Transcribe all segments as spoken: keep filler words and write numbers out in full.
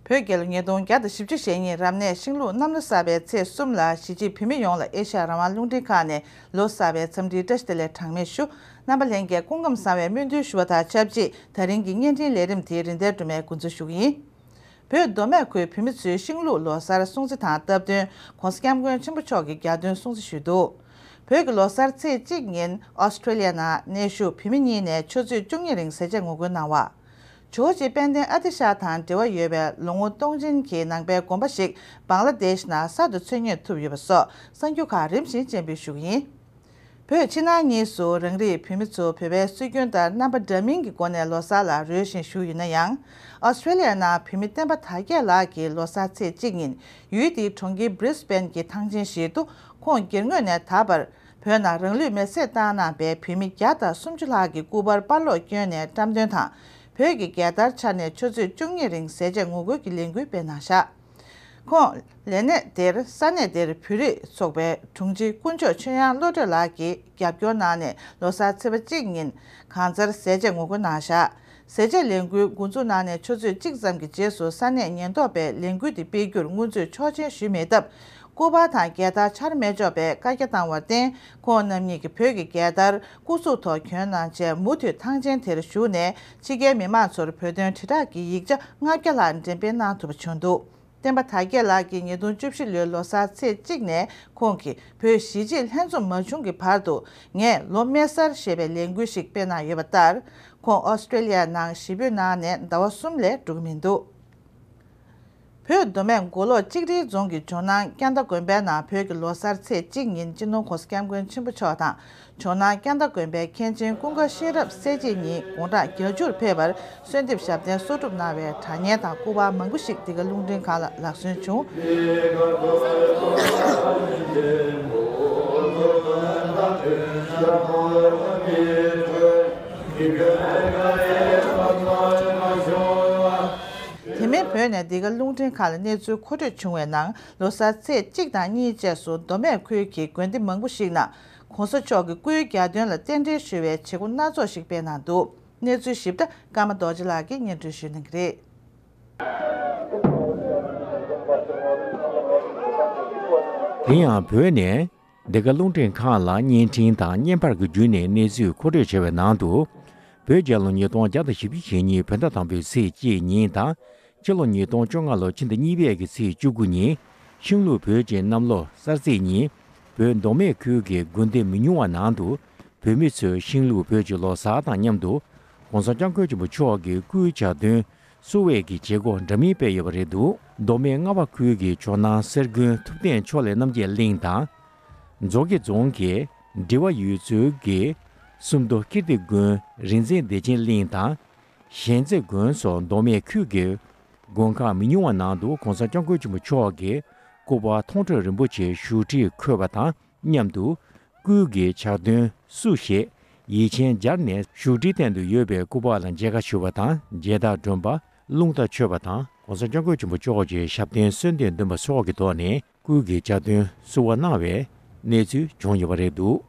བོད་རྒྱལ་ལོ་ཉིས་སྟོང་བརྒྱ་དང་བཞི་བཅུ་ཞེ་གཉིས་རབ་གནས་ཤིང་ལུག་གནམ་ལོ་གསར་པའི་ཚེས་གསུམ་ལ་གཞིས་བྱེས་བོད་མི་ཡོངས་ལ་ཨེ་ཤ་ཡ་རང་དབང་རླུང་འཕྲིན་ཁང་ནས་ལོ་གསར་པའི་འཚམས་འདྲིའི་བཀྲ་ཤིས་བདེ་ལེགས་གྲངས་མེད་ཞུ། རྣམ་པ་ལྷན་རྒྱས་སྐུ་ཁམས་བཟང་བའི་སྨོན་འདུན་ཞུ་བ་དང་ཆབས་ཅིག་ད་རིང་གི་བརྙན་འཕྲིན་ལས་རིམ་དེ་རིན་ལྡན་སྒྲོལ་མས་འགོ་འཛུགས་ཞུ་གི་ཡིན། བོད་མདོ་སྨད་ཁུལ་བོད་མི་ཚོའི་ཤིང་ལུག་ལོ་གསར་སྲུང་བརྩི་དང་སྟབས་བསྟུན་༸གོང་ས་༸སྐྱབས་མགོན་ཆེན་པོ་མཆོག་གི་རྒྱལ་སྟོན་སྲུང་བརྩི་ཞུས་འདུག་བོད་ཀྱི་ལོ་གསར་ཚེས་གཅིག་ཉིན་ཨོ་སི་ཀྲི་ལི་ཡ་ནང་གནས་བཞུགས་བོད་མི་གཉིས་ནས་ཆུ་ཚོད་བཅུ་གཉིས་རིང་ཟས་བཅད་ངོ་རྒོལ་གནང་བ། ཇོ་བོ་རྗེ་དཔལ་ལྡན་ཨ་ཏི་ཤ་དང་འབྲེལ་བ་ཡོད་པའི་ལོ་ངོ་སྟོང་ཅན་གྱི་ནང་པའི་དགོན་པ་ཞིག་བང་ལ་དེཤ་ནང་གསར་དུ་འཚོལ་རྙེད་ཐུབ་ཡོད་པ་སོགས་གསར་འགྱུར་ཁག་རིམ་བཞིན་སྤྱན་འབུལ་ཞུ་གི་ཡིན། བོད་ཕྱི་ནང་གཉིས་སུ་རང་རིགས་བོད་མི་ཚོ་བོད་པའི་སྲོལ་རྒྱུན་ལྟར་རྣམ་པ་འདྲ་མིན་གྱི་སྒོ་ནས་ལོ་གསར་ལ་རོལ་བཞིན་བཞུགས་ཡོད་ན་ཡང་། ཨོ་སི་ཀྲི་ལི་ཡ་ནང་བོད་མི་བསྟན་པ་དར་རྒྱས་ལགས་ཀྱི་ལོ་གསར་ཚེས་གཅིག་ཉིན་ཡུལ་དེའི་གྲོང་ཁྱེར་Brisbane་གྱི་ཐང་ཆེན་ཞིག་ཏུ་ཁོང་སྒེར་ངོས་ནས་ད་བར་བོད་ནང་རང་ལུས་མེར་སྲེག་བཏང་གནང་པའི་བོད་མི་བརྒྱ་དང་སུམ་ཅུ་ལྷག་གི་སྐུ་པར་པར་སློག་བསྐྱོན་ནས་བཀྲམ་སྟོན་དང་། བོད་ཀྱི་རྒྱལ་དར་འཕྱར་ནས་ཆུ་ཚོད་བཅུ་གཉིས་རིང་ཟས་བཅད་ངོ་རྒོལ་གྱི་ལས་འགུལ་སྤེལ་གནང་བཞག་ཁོང་ལས་གནས་དེར་ས་གནས་དེར་བོད་རིགས་ཚོགས་པའི་དྲུང་ཆེ་དཀོན་མཆོག་ཆོས་དབྱངས་བློ་གྲོས་ལགས་ཀྱིས་རྒྱབ་སྐྱོར་གནང་ནས་ལོ་གསར་ཚེས་པ་གཅིག་ཉིན་གང་སར་ཟས་བཅད་ངོ་རྒོལ་གནང་བཞག་ཟས་བཅད་ལས་འགུལ་འགོ་འཛུགས་གནང་ནས་ཆུ་ཚོད་གཅིག་ཙམ་གྱི་རྗེས་སུ་ས་གནས་ཉེན་རྟོག་པས་ལས་འགུལ་དེ་སྤེལ་རྒྱུར་སྔོན་ཚོད་ཆོག་མཆན་ཞུས་མེད་སྟབས། སྐུ་པར་དང་རྒྱལ་དར་འཕྱར་མི་ཆོག་པའི་བཀའ་རྒྱ་བཏང་བར་བརྟེན། ཁོང་རྣམ་གཉིས་ཀྱིས་བོད་ཀྱི་རྒྱལ་དར་སྐུ་གཟུགས་ཐོག་གྱོན་གནང་རྗེས་མུ་མཐུད་ཐང་ཆེན་དེར་བཞུགས་ནས་ཕྱི་རྒྱལ་མི་མང་ཚོར་བོད་དོན་དྲིལ་བསྒྲགས་ཀྱི་ཡིག་ཆ་ལྔ་བརྒྱ་ལྷག་འགྲེམས་སྤེལ་གནང་ཐུབ་པ་བྱུང་འདུག་བསྟན་པ་དར་རྒྱས་ལགས་ཀྱིས་ཉིས་སྟོང་བཅུ་བཞི་ལོའི་ལོ་གསར་ཚེས་གཅིག་ནས་ཁོང་གིས་བོད་གཞིས་བྱེས་ལྷན་འཛོམས་མ་བྱུང་གི་བར་དུ་ངས་ལོ་སྨད་གསར་ཞེས་པའི་ལས་འགུལ་ཞིག་སྤེལ་གནང་ཡོད་པ་ལྟར། ཁོང་ཨོ་སི་ཀྲི་ལི་ཡ་ནང་གཞིས་སྤོས་གནང་ནས་ཟླ་བ་གསུམ་ལས་འགྲོ་གི་མི་འདུག་བོད་མདོ་སྨད་མགོ་ལོག་གཅིག་སྒྲིལ་རྫོང་གི་ཇོ་ནང་སྐྱ་མདའ་དགོན་པའི་ནང་བོད་ཀྱི་ལོ་གསར་ཚེས་གཅིག་ཉིན་སྤྱི་ནོར་༸གོང་ས་༸སྐྱབས་མགོན་ཆེན་པོ་མཆོག་དང་། ཇོ་ནང་སྐྱ་མདའ་དགོན་པའི་མཁན་ཆེན་ཀུན་དགའ་ཤེས་རབ་སྲས་བཅས་གཉིས་དགུང་གྲངས་བརྒྱད་ཅུར་ཕེབས་པར་གསོལ་འདེབས་ཞབས་བརྟན་གསོལ་སྒྲུབ་གནང་བའི་དྲ་བརྙན་དང་སྐུ་པར་མང་པོ་ཞིག་འདི་ག་རླུང་འཕྲིན་ཁང་ལ་ལག་སོན་བྱུང་། དེ་མིན་བོད་ནས་འདི་ག་རླུང་འཕྲིན་ཁང་ལ་གནས་ཚུལ་མཁོ་སྤྲོད་བྱུང་བའི་ནང་། ལོ་གསར་ཚེས་གཅིག་དང་གཉིས་བཅས་སུ་མདོ་སྨད་ཁུལ་གྱི་དགོན་སྡེ་མང་པོ་ཞིག་ནང་༸གོང་ས་མཆོག་གི་སྐུའི་རྒྱལ་དོན་ལ་རྟེན་འབྲེལ་ཞུ་བའི་བྱེད་སྒོ་སྣ་ཚོགས་ཤིག་སྤེལ་གནང་འདུག་གནས་ཚུལ་ཞིབ་ཕྲ་ཀརྨ་རྡོ་རྗེ་ལགས་ཀྱིས་སྙན་སྒྲོན་ཞུ་གནང་གི་རེད། དེ་ཡང་བོད་ནས་འདི་ག་རླུང་འཕྲིན་ཁང་ལ་བརྙན་འཕྲིན་དང་བརྙན་པར་གྱི་བརྒྱུད་ནས་གནས་ཚུལ་མཁོ་སྤྲོད་བྱས་པའི་ནང་དུ། བོད་རྒྱལ་ལོ་ཉིས་སྟོང་བརྒྱ་དང་བཞི་བཅུ་ཞེ་གཉིས་བོད་ཟླ་དང་པོའི་ཚེས་གཅིག་ཉིན་དང་། སྤྱི་ལོ་ཉིས་སྟོང་བཅོ་ལྔ་ལོ་ཕྱི་ཟླ་གཉིས་པའི་གི་ཚེས་བཅུ་དགུ་ཉིན། ཤིང་ལུག་བོད་ཀྱི་གནམ་ལོ་གསར་ཚེས་ཉིན། བོད་མདོ་སྨད་ཁུལ་གྱི་དགོན་སྡེ་མི་ཉུང་བ་ནང་དུ། བོད་མི་ཚོས་ཤིང་ལུག་བོད་ཀྱི་ལོ་གསར་དང་མཉམ་དུ། ༸གོང་ས་༸སྐྱབས་མགོན་ཆེན་པོ་མཆོག་གི་སྐུའི་ཞལ་འདོན་བསུ་བའི་གི་བྱེད་སྒོ་འདྲ་མིན་སྤེལ་ཡོད་པ་རེད་འདུག་མདོ་སྨད་རྔ་བ་ཁུལ་གྱི་ཇོ་ནང་གསར་དགོན་ཐུབ་བསྟན་ཕྱོགས་ལས་རྣམ་རྒྱལ་གླིང་དང་། མཛོ་དགེ་རྫོང་གི་འབྲི་བ་ཡུལ་ཚོའི་གི་སུམ་མདོ་ཀིརྟི་དགོན་རིག་འཛིན་བདེ་ཆེན་གླིང་དང་། གཞན་རྩེ་དགོན་སོགས་མདོ་སྨད་ཁུལ་གྱི་དགོན་ཁག་མི་ཉུང་བ་ནང་དུ་༸གོང་ས་༸སྐྱབས་མགོན་ཆེན་པོ་མཆོག་གི་སྐུ་པར་མཐོང་གྲོལ་རིན་པོ་ཆེའི་བཞུགས་ཁྲི་འཁོད་པ་དང་མཉམ་དུ། སྐུའི་གི་ཕྱག་དོན་བསུ་ཞེས་ཡིག་ཆེན་སྦྱར་ནས་བཞུགས་ཁྲིའི་སྟེང་དུ་ཡོད་པའི་སྐུ་པར་ལ་མཇལ་ཁ་ཞུ་བ་དང་། མཇལ་དར་སྒྲོན་པ། རླུང་རྟ་མཆོད་པ་དང་༸གོང་ས་༸སྐྱབས་མགོན་ཆེན་པོ་མཆོག་གི་ཞབས་བརྟན་གསོལ་འདེབས་འདོན་པ་སོགས་ཀྱི་ཐོག་ནས་སྐུའི་གི་ཞབས་བརྟན་བསུ་བ་གནང་བའི་གནས་ཚུལ་བྱུང་ཡོད་པ་རེད་འདུག་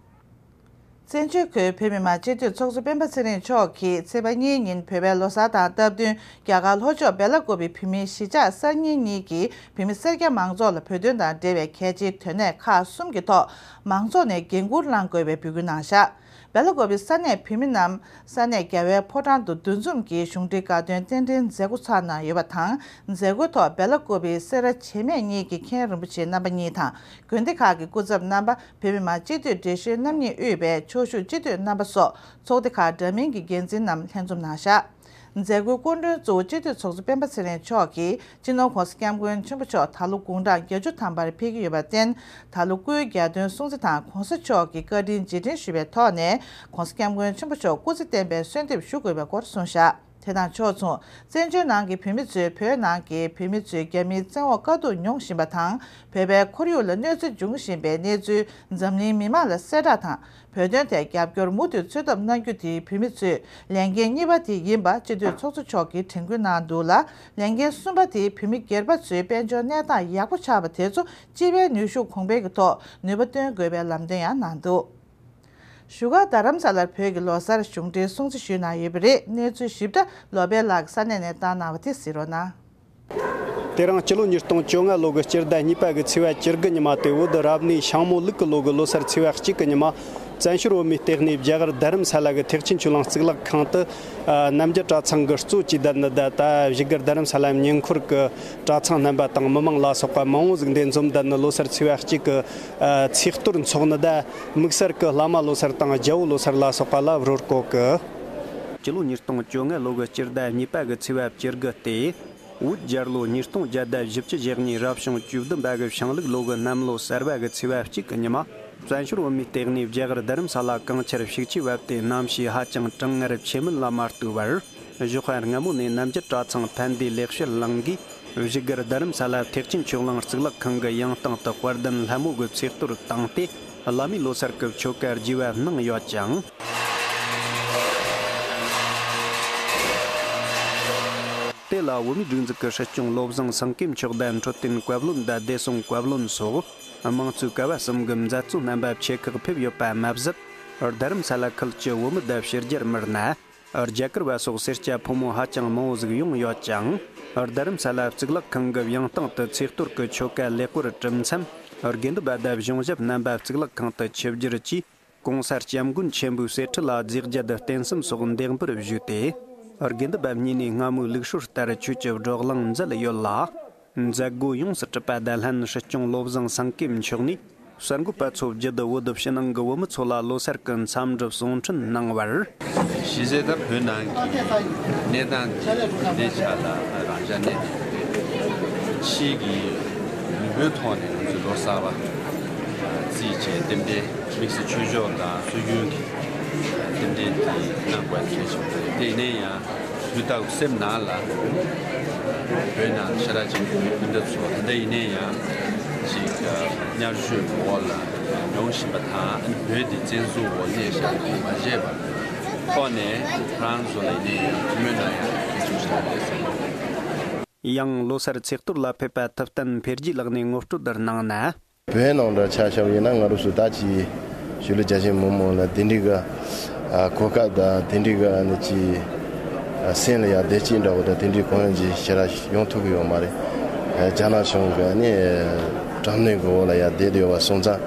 བཙན་བྱོལ་ཁུལ་བོད་མི་མང་སྤྱི་འཐུས་ཚོགས་གཙོ་སྤེན་པ་ཚེ་རིང་མཆོག་གིས་ཚེས་པ་གཉིས་ཉིན་བོད་པའི་ལོ་གསར་དང་སྟབས་བསྟུན། རྒྱ་གར་ལྷོ་ཕྱོགས་སྦེ་ལ་ཀོབ་པའི་བོད་མིའི་གཞིས་ཆགས་གསར་རྙིང་གཉིས་ཀྱི་བོད་མི་སེར་སྐྱ་མང་ཚོགས་ལ་བོད་དོན་དང་འབྲེལ་བའི་གལ་ཆེའི་དོན་གནད་ཁག་གསུམ་གྱི་ཐོག་མང་ཚོགས་ནས་འགན་འཁུར་བླང་དགོས་པའི་འབོད་སྐུལ་གནང་བཞག་སྦེ་ལ་ཀོབ་པའི་ས་གནས་བོད་མི་རྣམས་ས་གནས་རྒྱལ་བའི་ཕོ་བྲང་དུ་འདུ་འཛོམས་ཀྱིས་གཞུང་འབྲེལ་དགའ་སྟོན་རྟེན་འབྲེལ་མཛད་སྒོ་ཚོགས་གནང་ཡོད་པ་དང་། མཛད་སྒོའི་ཐོག་སྦེ་ལ་ཀོབ་པའི་སེ་ར་བྱེས་སྨད་གཉིས་ཀྱི་མཁན་རིན་པོ་ཆེ་རྣམ་པ་གཉིས་དང་། དགོན་སྡེ་ཁག་གི་སྐུ་ཚབ་རྣམ་པ། བོད་མི་མང་སྤྱི་འཐུས་བགྲེས་གཞོན་རྣམ་གཉིས་དབུས་པའི་ཕྱོགས་བཞུགས་སྤྱི་འཐུས་རྣམ་པ་སོགས་ཚོགས་སྡེ་ཁག་འདྲ་མིན་གྱི་འགན་འཛིན་རྣམས་ལྷན་འཛོམས་གནང་བཞག་མཛད་སྒོའི་སྐུ་མགྲོན་གཙོ་བོ་སྤྱི་འཐུས་ཚོགས་གཙོ་སྤེན་པ་ཚེ་རིང་མཆོག་གིས་སྤྱི་ནོར་༸གོང་ས་༸སྐྱབས་མགོན་ཆེན་པོ་མཆོག་ད་ལོ་དགུང་གྲངས་བརྒྱད་ཅུ་ཐམ་པར་ཕེབས་ཀྱི་ཡོད་པར་བརྟེན། ད་ལོ་སྐུའི་རྒྱལ་སྟོན་སྲུང་བརྩི་དང་༸གོང་ས་མཆོག་གི་བཀའ་དྲིན་རྗེས་དྲན་ཞུ་བའི་ཐོག་ནས་༸གོང་ས་༸སྐྱབས་མགོན་ཆེན་པོ་མཆོག་སྐུ་ཚེ་བརྟན་པའི་གསོལ་འདེབས་ཞུ་དགོས་པའི་སྐོར་གསུངས་བཞག་དེ་དང་ཕྱོགས་མཚུངས། བཙན་བྱོལ་ནང་གི་བོད་མི་ཚོས་བོད་ནང་གི་བོད་མི་ཚོས་རྒྱ་མིའི་བཙན་འོག་དཀའ་སྡུག་མྱོང་བཞིན་པ་དང་། བོད་པའི་ཁོར་ཡུག་ལ་གནོད་འཚེ་འབྱུང་བཞིན་པའི་གནས་ཚུལ་འཛམ་གླིང་མི་མང་ལ་གསལ་བསྒྲགས་དང་། བོད་དོན་ཐད་རྒྱབ་སྐྱོར་མུ་མཐུད་འཚོལ་ཐབས་གནང་རྒྱུ་དེ་བོད་མི་ཚོས་ལས་འགན་གཉིས་པ་དེ་ཡིན་པ་སྤྱི་འཐུས་ཚོགས་གཙོ་མཆོག་གིས་དྲན་སྐུལ་གནང་འདུག་ལ། ལས་འགན་གསུམ་པ་དེ་བོད་མི་སྒེར་པ་ཚོའི་དཔལ་འབྱོར་གནས་སྟངས་ཡག་པོ་ཆགས་པ་དེ་ཚོ་སྤྱི་པའི་ནུས་ཤུགས་གོང་འཕེལ་གྱི་ཐོག་ནུས་པ་བཏོན་དགོས་པའི་ལམ་སྟོན་ཡང་གནང་འདུག་བཞུགས་སྒར་རྡ་རམ་ས་ལར་བོད་ཀྱི་ལོ་གསར་གཞུང་འབྲེལ་སྲུང་བརྩི་ཞུས་གནང་ཡོད་པ་རེད། གནས་ཚུལ་ཞིབ་ཕྲ་ལོ་པཎ་ལགས་ཀྱིས་ས་གནས་ནས་བཏང་གནང་བ་དེ་གཟིགས་རོགས་གནང་། དེ་རིང་སྤྱི་ལོ་ཉིས་སྟོང་བཅོ་ལྔ་ལོ་གི་སྤྱི་ཟླ་གཉིས་པ་གི་ཚེས་པ་བཅུ་དགུ་ཉི་མ་སྟེ། བོད་རབ་གནས་ཤིང་མོ་ལུག་གི་ལོ་གི་ལོ་སར་ཚེས་པ་གཅིག་གི་ཉི་མ། བཙན་བྱོལ་བོད་མིའི་ལྟེ་གནས་རྒྱ་གར་རྡ་རམ་ས་ལ་གི་ཐེག་ཆེན་ཆོས་གླིང་གཙུག་ལག་ཁང་དུ། ཨ། རྣམ་རྒྱལ་གྲྭ་ཚང་གི་གཙོ་བྱས་བསྡད་ནི་ད་ལྟ་བཞུགས་སྒར་རྡ་རམ་ས་ལ་ཉེ་འཁོར་གྱི་གྲྭ་ཚང་རྣམ་པ་དང་མི་མང་ལ་སོགས་པ་མང་བོ་ཟིག་འདིར་འཛོམས་བསྡད་ནི། ལོ་སར་ཚེས་པ་གཅིག་གི། ཨ། ཚེས་གཏོར་འཚོགས་ནི་ད་དམིགས་བསལ་གྱི་བླ་མ་ལོ་སར་དང་རྒྱལ་པོ་ལོ་སར་ལ་སོགས་པ་ལ་རོལ་གོ་གི། སྤྱི་ལོ་ཉིས་སྟོང་བཅོ་ལྔ་ལོ་གི་སྤྱི་ཟླ་གཉིས་པ་གི་ཚེས་པ་བཅུ་དགུ་སྟེ། བོད་རྒྱལ་ལོ་ཉིས་སྟོང་བརྒྱ་དང་བཞི་བཅུ་ཞེ་གཉིས་རབ་བྱུང་བཅུ་བདུན་པ་གི་ཤིང་ལུག་ལོ་གི་གནམ་ལོ་གསར་པ་གི་ཚེས་པ་གཅིག་གི་ཉི་མ། བཙན་བྱོལ་བོད་མིའི་ལྟེ་གནས་རྒྱ་གར་རྡ་རམ་ས་ལ་གངས་ཆར་ཤུགས་ཆེ་བབས་ཏེ། གནམ་གཤིས་ཧ་ཅང་གྲང་ངར་ཆེ་མིན་ལ་མ་ལྟོས་པར། ཞོགས་པ་སྔ་མོ་ནས་རྣམ་རྒྱལ་གྲྭ་ཚང་ཕན་བདེ་ལེགས་བཤད་གླིང་གིས་བཞུགས་སྒར་རྡ་རམ་ས་ལ་ཐེག་ཆེན་ཆོས་གླིང་གཙུག་ལག་ཁང་གི་ཡང་སྟེང་དུ་དཔལ་ལྡན་ལྷ་མོ་གི་ཚེས་གཏོར་བཏང་སྟེ། བླ་མའི་ལོ་སར་གྱི་ཆོ་ག་རྒྱས་པ་གནང་ཡོད་ཅིང་། དེ་ལ་བོད་མིའི་སྒྲིག་འཛུགས་ཀྱི་སྲིད་སྐྱོང་བློ་བཟང་སེང་གེ་མཆོག་དང་འཕྲོད་བསྟེན་བཀའ་བློན་དང་བདེ་སྲུང་བཀའ་བློན་སོགས་དམངས་གཙོའི་ཀ་བ་གསུམ་གྱི་མཛད་གཙོ་རྣམ་པ་ཆེ་ཁག་ཕེབས་ཡོད་པ་མ་ཟད། རྡ་རམ་ས་ལ་ཁུལ་གྱི་བོད་མི་དང་ཕྱི་རྒྱལ་མི་སྣ། རྒྱ་གར་བ་སོགས་སེར་སྐྱ་ཕོ་མོ་ཧ་ཅང་མང་བོ་ཟིག་ཡོང་ཡོད་ཅིང་། རྡ་རམ་ས་ལ་གཙུག་ལག་ཁང་གི་ཡང་སྟེང་དུ་ཚེས་གཏོར་གྱི་ཆོ་ག་ལེགས་པོར་གྲུབ་མཚམས། དགེ་འདུན་པ་དང་གཞུང་ཞབས་རྣམ་པ་གཙུག་ལག་ཁང་དུ་ཆིབས་བསྒྱུར་གྱིས། གོང་ས་སྐྱབས་མགོན་ཆེན་པོའི་གསེར་ཁྲི་ལ་རྫས་བརྒྱད་བརྟན་གསུམ་སོགས་འདེགས་འབུལ་ཞུས་ཏེ། དགེ་འདུན་པ་གཉིས་ནས་སྔ་མོའི་ལུགས་སྲོལ་ལྟར་ཆོས་ཀྱི་བགྲོ་གླེང་མཛད་ཡོད་ལ། མཛད་སྒོ་ཡོངས་སུ་གྲུབ་པ་དང་ལྷན། སྲིད་སྐྱོང་བློ་བཟང་སེང་གེ་མཆོག་ནས་གསར་འགོད་པ་ཚོ་བརྒྱུད་བོད་ཕྱི་ནང་གི་བོད་མི་ཚོ་ལ་ལོ་སར་གྱི་འཚམས་འདྲི་གསུང་འཕྲིན་གནང་བར། གཞི་རྩའི་ད་བོད་ནང་གི་གནས་སྟངས་འདི་ཆ་ལ་རང་འཇགས་གནས་ཏེ་ཡོད་རེད། ཕྱིའི་གི་ལུས་པོའི་ཐོག་ནས་ང་ཚོས་ལོ་གསར་པ་རྩིས་བྱས། རྟེན་འབྲེལ་དམིགས་བསལ་ཆོས་ཕྱོགས་དང་སྲོལ་རྒྱུན་གྱི་རྟེན་འབྲེལ་འདི་གནང་དགོས་གལ་ཆེན་པོ་རེད། དེ་ཡིན་ན་ཡང་དུས་རྟག་སེམས་ནང་ལ་བོད་ནང་ཤ་ཁྲག་གཅིག་པའི་སྤུན་ཟླ་ཚོ་ད་ལྟ་ཡིན་ན་ཡང་ཅིག་དམྱལ་བཤུས་འོག་ལ་མྱོང་བཞིན་པ་དང་། ཨ་ནི་བོད་འདི་བཙན་འཛུལ་འོག་གནས་བཞག་པ་མ་བརྗེད་པ་ཐོག་ནས་ཁོ་རང་ཚོ་ལ་ཡིན་ན་ཡང་ཐུགས་སྨོན་གནང་ཡག་གི་ཐུགས་བཞེད་རེད་བསམ་གྱི་འདུག། ཡང་ལོ་སར་ཚེས་གཏོར་ལ་ཕེབས་པ་ཐུབ་བསྟན་འཕེལ་རྒྱས་ལགས་ནས་ངོ་སྤྲོད་གནང་ན། བོད་ནང་འདྲ་ཆ་བཞག་པ་ཡིན་ན། ང་རང་ཚོ་ད་ཅིག་ཆོས་ལུགས་རྒྱ་ཆེན་མི་མང་ལ་དེ་འདྲའི་གི་ཨ་གོ་སྐབས་དང་། དེ་འདྲའི་གི་ཨ་ནི་ཅིག་ཨ་སེམས་ལ་ཡང་བདེ་སྐྱིད་འདྲ་བོ་དང་། དེ་འདྲའི་གང་ཡང་ཅིག་ཞེ་དྲག་ཡོང་ཐུབ་ཀྱི་ཡོད་མ་རེད། ཨ་རྒྱ་ནག་གཞུང་གི་ཨ་ནི་དྲག་གནོན་གི་འོག་ལ་ཡང་བསྡད་ཡོད་པ་སོང་ཙང་།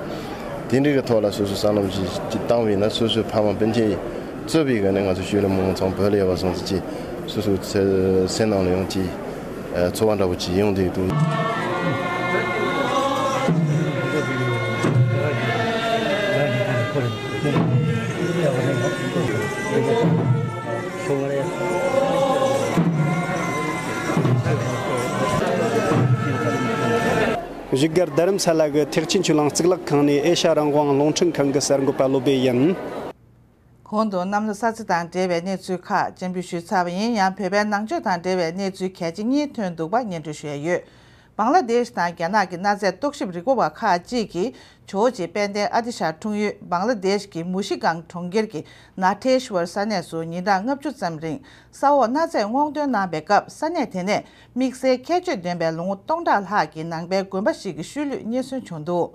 དེ་འདྲའི་གི་ཐོག་ལ་སོ་སོ་བསམ་བློ་ཅིག་ཅིག་བཏང་བ་ཡིན་ན། སོ་སོའི་ཕ་མ་སྤུན་མཆེད་གཙོས་པའི་གི་ཨ་ནི་ང་ཚོ་ཆོས་ལུགས་མི་མང་ཚང་བོད་ལ་ཡོད་པ་སོང་ཙང་། ཅིག་སོ་སོའི་སེམས་ནང་ལ་ཡང་ཅིག་ཨ་ཚོར་བ་འདྲ་བོ་ཅིག་ཡོང་བསྡད་འདུག། བཞུགས་སྒར་རྡ་རམ་ས་ལ་གི་ཐེག་ཆེན་ཆོས་གླིང་གཙུག་ལག་ཁང་ནས་ཨེ་ཤ་རང་དབང་རླུང་འཕྲིན་ཁང་གི་གསར་འགོད་པ་བློ་བྷེ་ཡིན། གོང་དུ་གནམ་ལོ་གསར་ཚེས་དང་འབྲེལ་བའི་གནས་ཚུལ་ཁག་སྤྱན་འབུལ་ཞུས་ཚར་བ་ཡིན། ཡང་བོད་པའི་ནང་ཆོས་དང་འབྲེལ་བའི་གནས་ཚུལ་གལ་ཆེ་གཉིས་ཐོན་འདུག་པ་སྙན་སྒྲོན་ཞུ་ཡ་ཡོད། བང་ལ་དེཤ་དང་རྒྱ་ནག་གི་གནའ་རྫས་རྟོག་ཞིབ་རིག་པ་བ་ཁག་ཅིག་གིས་ཇོ་བོ་རྗེ་དཔལ་ལྡན་ཨ་ཏི་ཤ་འཁྲུངས་ཡུལ་བང་ལ་དེཤ་གི་མུ་ཤི་གང་གྲོང་ཁྱེར་གྱི་ན་ཐེཤ་ཝར་ས་གནས་སུ་ཉིན་གྲངས་ལྔ་བཅུ་ཙམ་རིང་ས་འོག་གནའ་རྫས་སྔོག་འདོན་གནང་བའི་སྐབས། ས་གནས་དེ་ནས་དམིགས་བསལ་ཁྱད་ཆོས་ལྡན་པའི་ལོ་ངོ་སྟོང་ཕྲག་ལྷག་གི་ནང་པའི་དགོན་པ་ཞིག་གི་ཤུལ་ལུས་རྙེད་སོན་བྱུང་འདུག།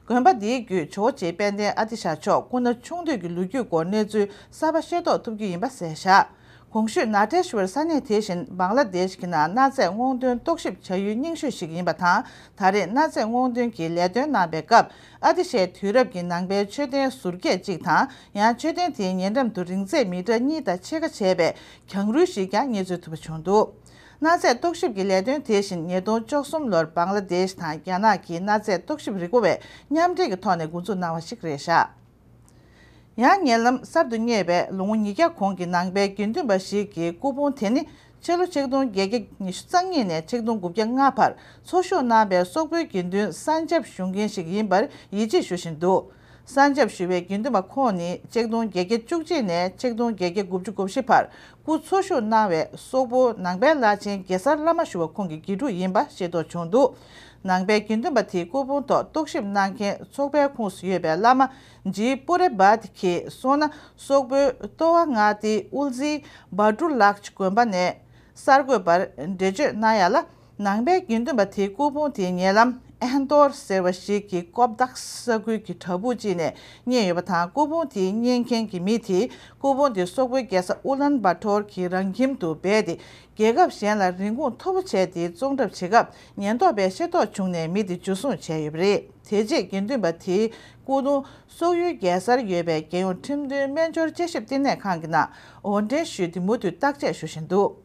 དགོན་པ་འདིའི་བརྒྱུད་ཇོ་བོ་རྗེ་དཔལ་ལྡན་ཨ་ཏི་ཤ་མཆོག་སྐུ་ན་ཆུང་དུས་ཀྱི་ལོ་རྒྱུས་སྐོར་གནས་ཚུལ་གསར་པ་ཤེས་རྟོགས་ཐུབ་རྒྱུ་ཡིན་པ་གསལ་བཞག། གོང་ཞུས་ན་ཐེཤ་ཝར་ས་གནས་དེ་བཞིན་བང་ལ་དེཤ་གི་ནང་གནའ་རྫས་སྔོག་འདོན་རྟོག་ཞིབ་བྱ་ཡུལ་རྙིང་ཤོས་ཤིག་ཡིན་པ་དང་། ད་རེས་གནའ་རྫས་སྔོག་འདོན་གྱི་ལས་དོན་གནང་བའི་སྐབས། ཨ་ཏི་ཤའི་དུས་རབས་ཀྱི་ནང་པའི་མཆོད་རྟེན་ཟུར་བརྒྱད་ཅིག་དང་། ཡང་མཆོད་རྟེན་དེའི་ཉེ་འགྲམ་དུ་རིང་ཚད་མི་ཊར་གཉིས་དང་ཕྱེད་ཀ་བྱས་པའི་གྱང་རུལ་ཞིག་ཀྱང་རྙེད་འཚོལ་ཐུབ་པ་བྱུང་འདུག། གནའ་རྫས་རྟོག་ཞིབ་ཀྱི་ལས་དོན་དེ་བཞིན་ཉིས་སྟོང་བཅུ་གསུམ་ལོར་བང་ལ་དེཤ་དང་རྒྱ་ནག་གི་གནའ་རྫས་རྟོག་ཞིབ་རིག་པ་བས་མཉམ་འབྲེལ་གྱི་ཐོག་ནས་འགོ་འཛུགས་གནང་བ་ཞིག་རེད་བཞག། ཡང་ཉེ་ལམ་གསར་དུ་རྙེད་པའི་ལོ་ངོ་ཉིས་བརྒྱ་གོང་གི་ནང་པའི་དགེ་འདུན་པ་ཞིག་གི་སྐུ་ཕུང་དེ་ནི། ཕྱི་ལོ་ཆིག་སྟོང་བརྒྱད་བརྒྱ་ཉི་ཤུ་རྩ་གཉིས་ནས་ཆིག་སྟོང་དགུ་བརྒྱ་ལྔ་བར་འཚོ་བཞུགས་གནང་པའི་སོག་པོའི་དགེ་འདུན་སན་ཅབ་ཞུ་མཁན་ཞིག་ཡིན་པར་ཡིད་ཆེས་ཞུ་བཞིན་འདུག། སན་ཅབ་ཞུ་བའི་དགེ་འདུན་པ་ཁོང་ནི་ཆིག་སྟོང་བརྒྱད་བརྒྱ་བཅུ་གཅིག་ནས་ཆིག་སྟོང་བརྒྱད་བརྒྱ་དགུ་བཅུ་གོ་བཞི་བར་སྐུ་འཚོ་བཞུགས་གནང་བའི་སོག་པོ་ནང་པའི་བླ་ཆེན་གེ་སར་བླ་མ་ཞུ་བ་ཁོང་གི་དགེ་ཕྲུག་ཡིན་པ་ཤེས་རྟོགས་བྱུང་འདུག། ནང་པའི་དགེ་འདུན་པ་དེའི་སྐུ་ཕུང་ཐོག་རྟོག་ཞིབ་གནང་མཁན་ཚོགས་པའི་ཁོངས་སུ་ཡོད་པའི་བླ་མ་ཇི་པུ་རེ་བྷ་ཏི་གིས་གསུངས་ན། སོག་པོའི་ཏོ་ཝ་མངའ་སྡེའི་ཨུལ་ཛི་བྷ་ཏྲུ་ལག་ཆི་དགོན་པ་ནས་གསར་འགོད་པར་འགྲེལ་བརྗོད་གནང་ཡ་ལ། ནང་པའི་དགེ་འདུན་པ་དེའི་སྐུ་ཕུང་དེ་ཉེ་ལམ་ ཨན་ཏོར་ཟེར་བ་ཞིག་གི་ཀོབ་དག་ས་ཁུལ་གྱི་བྲག་ཕུག་ཅིག་ནས་རྙེད་ཡོད་པ་དང་། སྐུ་ཕུང་དེ་རྙེད་མཁན་གྱི་མི་དེས་སྐུ་ཕུང་དེ་སོག་པོའི་རྒྱལ་ས་ཨུ་ལན་བྷ་ཐོར་གྱི་རང་ཁྱིམ་དུ་སྦས་ཏེ། རྒྱལ་ཁབ་གཞན་ལ་རིན་གོང་མཐོ་པོ་བྱས་ཏེ་བཙོང་གྲབས་བྱེད་སྐབས། ཉེན་རྟོག་པས་ཤེས་རྟོགས་བྱུང་ནས་མི་དེ་འཇུ་བཟུང་བྱས་ཡོད་པ་རེད། དེ་རྗེས་དགེ་འདུན་པ་དེའི་སྐུ་གདུང་སོག་ཡུལ་རྒྱལ་སར་ཡོད་པའི་རྒྱལ་ཡོངས་ཁྲིམས་མཐུན་སྨན་སྦྱོར་དཔྱད་ཞིབ་བསྟི་གནས་ཁང་གི་ནང་འོར་འདྲེན་ཞུས་ཏེ་མུ་མཐུད་བརྟག་དཔྱད་ཞུ་བཞིན་འདུག་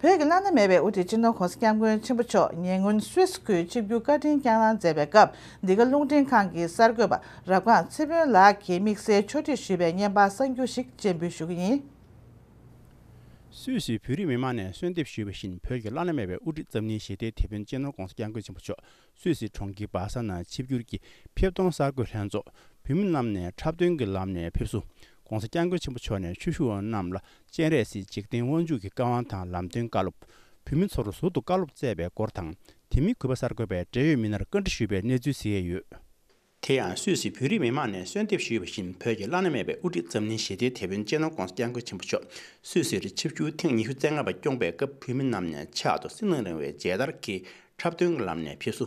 བོད་ཀྱི་བླ་ན་མེད་པའི་དབུ་ཁྲིད་སྤྱི་ནོར་༧གོང་ས་༧སྐྱབས་མགོན་ཆེན་པོ་མཆོག་ཉེ་སྔོན་སུད་སི་ཁུལ་ཆིབས་བསྒྱུར་བཀའ་དྲིན་བསྐྱངས་གནང་མཛད་པའི་སྐབས། འདི་ག་རླུང་འཕྲིན་ཁང་གི་གསར་འགོད་པ་རབ་སྒང་ཚེ་དཔོན་ལགས་ཀྱིས་དམིགས་བསལ་ཕྱོགས་སྒྲིག་ཞུས་པའི་བརྙན་པར་གསར་འགྱུར་ཞིག་སྤྱན་འབུལ་ཞུ་གི་ཡིན། སུད་སི་བོད་རིགས་མི་མང་ནས་གསོལ་འདེབས་ཞུས་པ་བཞིན། བོད་ཀྱི་བླ་ན་མེད་པའི་དབུ་ཁྲིད་འཛམ་གླིང་ཞི་བདེའི་དེད་དཔོན་སྤྱི་ནོར་༧གོང་ས་༧སྐྱབས་མགོན་ཆེན་པོ་མཆོག་སུད་སི་གྲོང་ཁྱེར་སྦ་སལ་ནང་ཆིབས་བསྒྱུར་གྱིས་ཕེབས་སྟོང་གསར་འགོད་ལྷན་ཚོགས། བོད་མི་རྣམས་ནས་འཁྲབ་སྟོན་གྱི་ལམ་ནས་ཕེབས་བསུ། ༧གོང་ས་༧སྐྱབས་མགོན་ཆེན་པོ་མཆོག་ནས་ཆོས་ཞུ་བ་རྣམས་ལ་སྤྱན་རས་གཟིགས་འཇིག་རྟེན་དབང་ཕྱུག་གི་བཀའ་དབང་དང་ལམ་སྟོན་བཀའ་སློབ། བོད་མི་ཚོར་ཟུར་དུ་བཀའ་སློབ་སྩལ་བའི་སྐོར་དང་། དེ་མིན་གུས་པ་གསར་འགོད་པས་འབྲེལ་ཡོད་མི་སྣར་བཀའ་འདྲི་ཞུས་པའི་གནས་ཚུལ་གཟིགས་ཡས་ཡོད། དེ་ཡང་སུད་སི་བོད་རིགས་མི་མང་ནས་གསོལ་འདེབས་ཞུས་པ་བཞིན། བོད་ཀྱི་བླ་ན་མེད་པའི་དབུ་ཁྲིད་འཛམ་གླིང་ཞི་བདེའི་དེད་དཔོན་སྤྱི་ནོར་༧གོང་ས་༧སྐྱབས་མགོན་ཆེན་པོ་མཆོག་སུད་སིར་ཆིབས་བསྒྱུར་ཐེངས་ཉི་ཤུ་རྩ་ལྔ་པ་སྐྱོང་བའི་སྐབས། བོད་མི་རྣམས་ནས་ཕྱག་ཏུ་སྲིད་བློན་རིང་བའི་མཇལ་དར་གྱིས་འཁྲབ་སྟོན་གྱི་ལམ་ནས་ཕེབས་བསུ།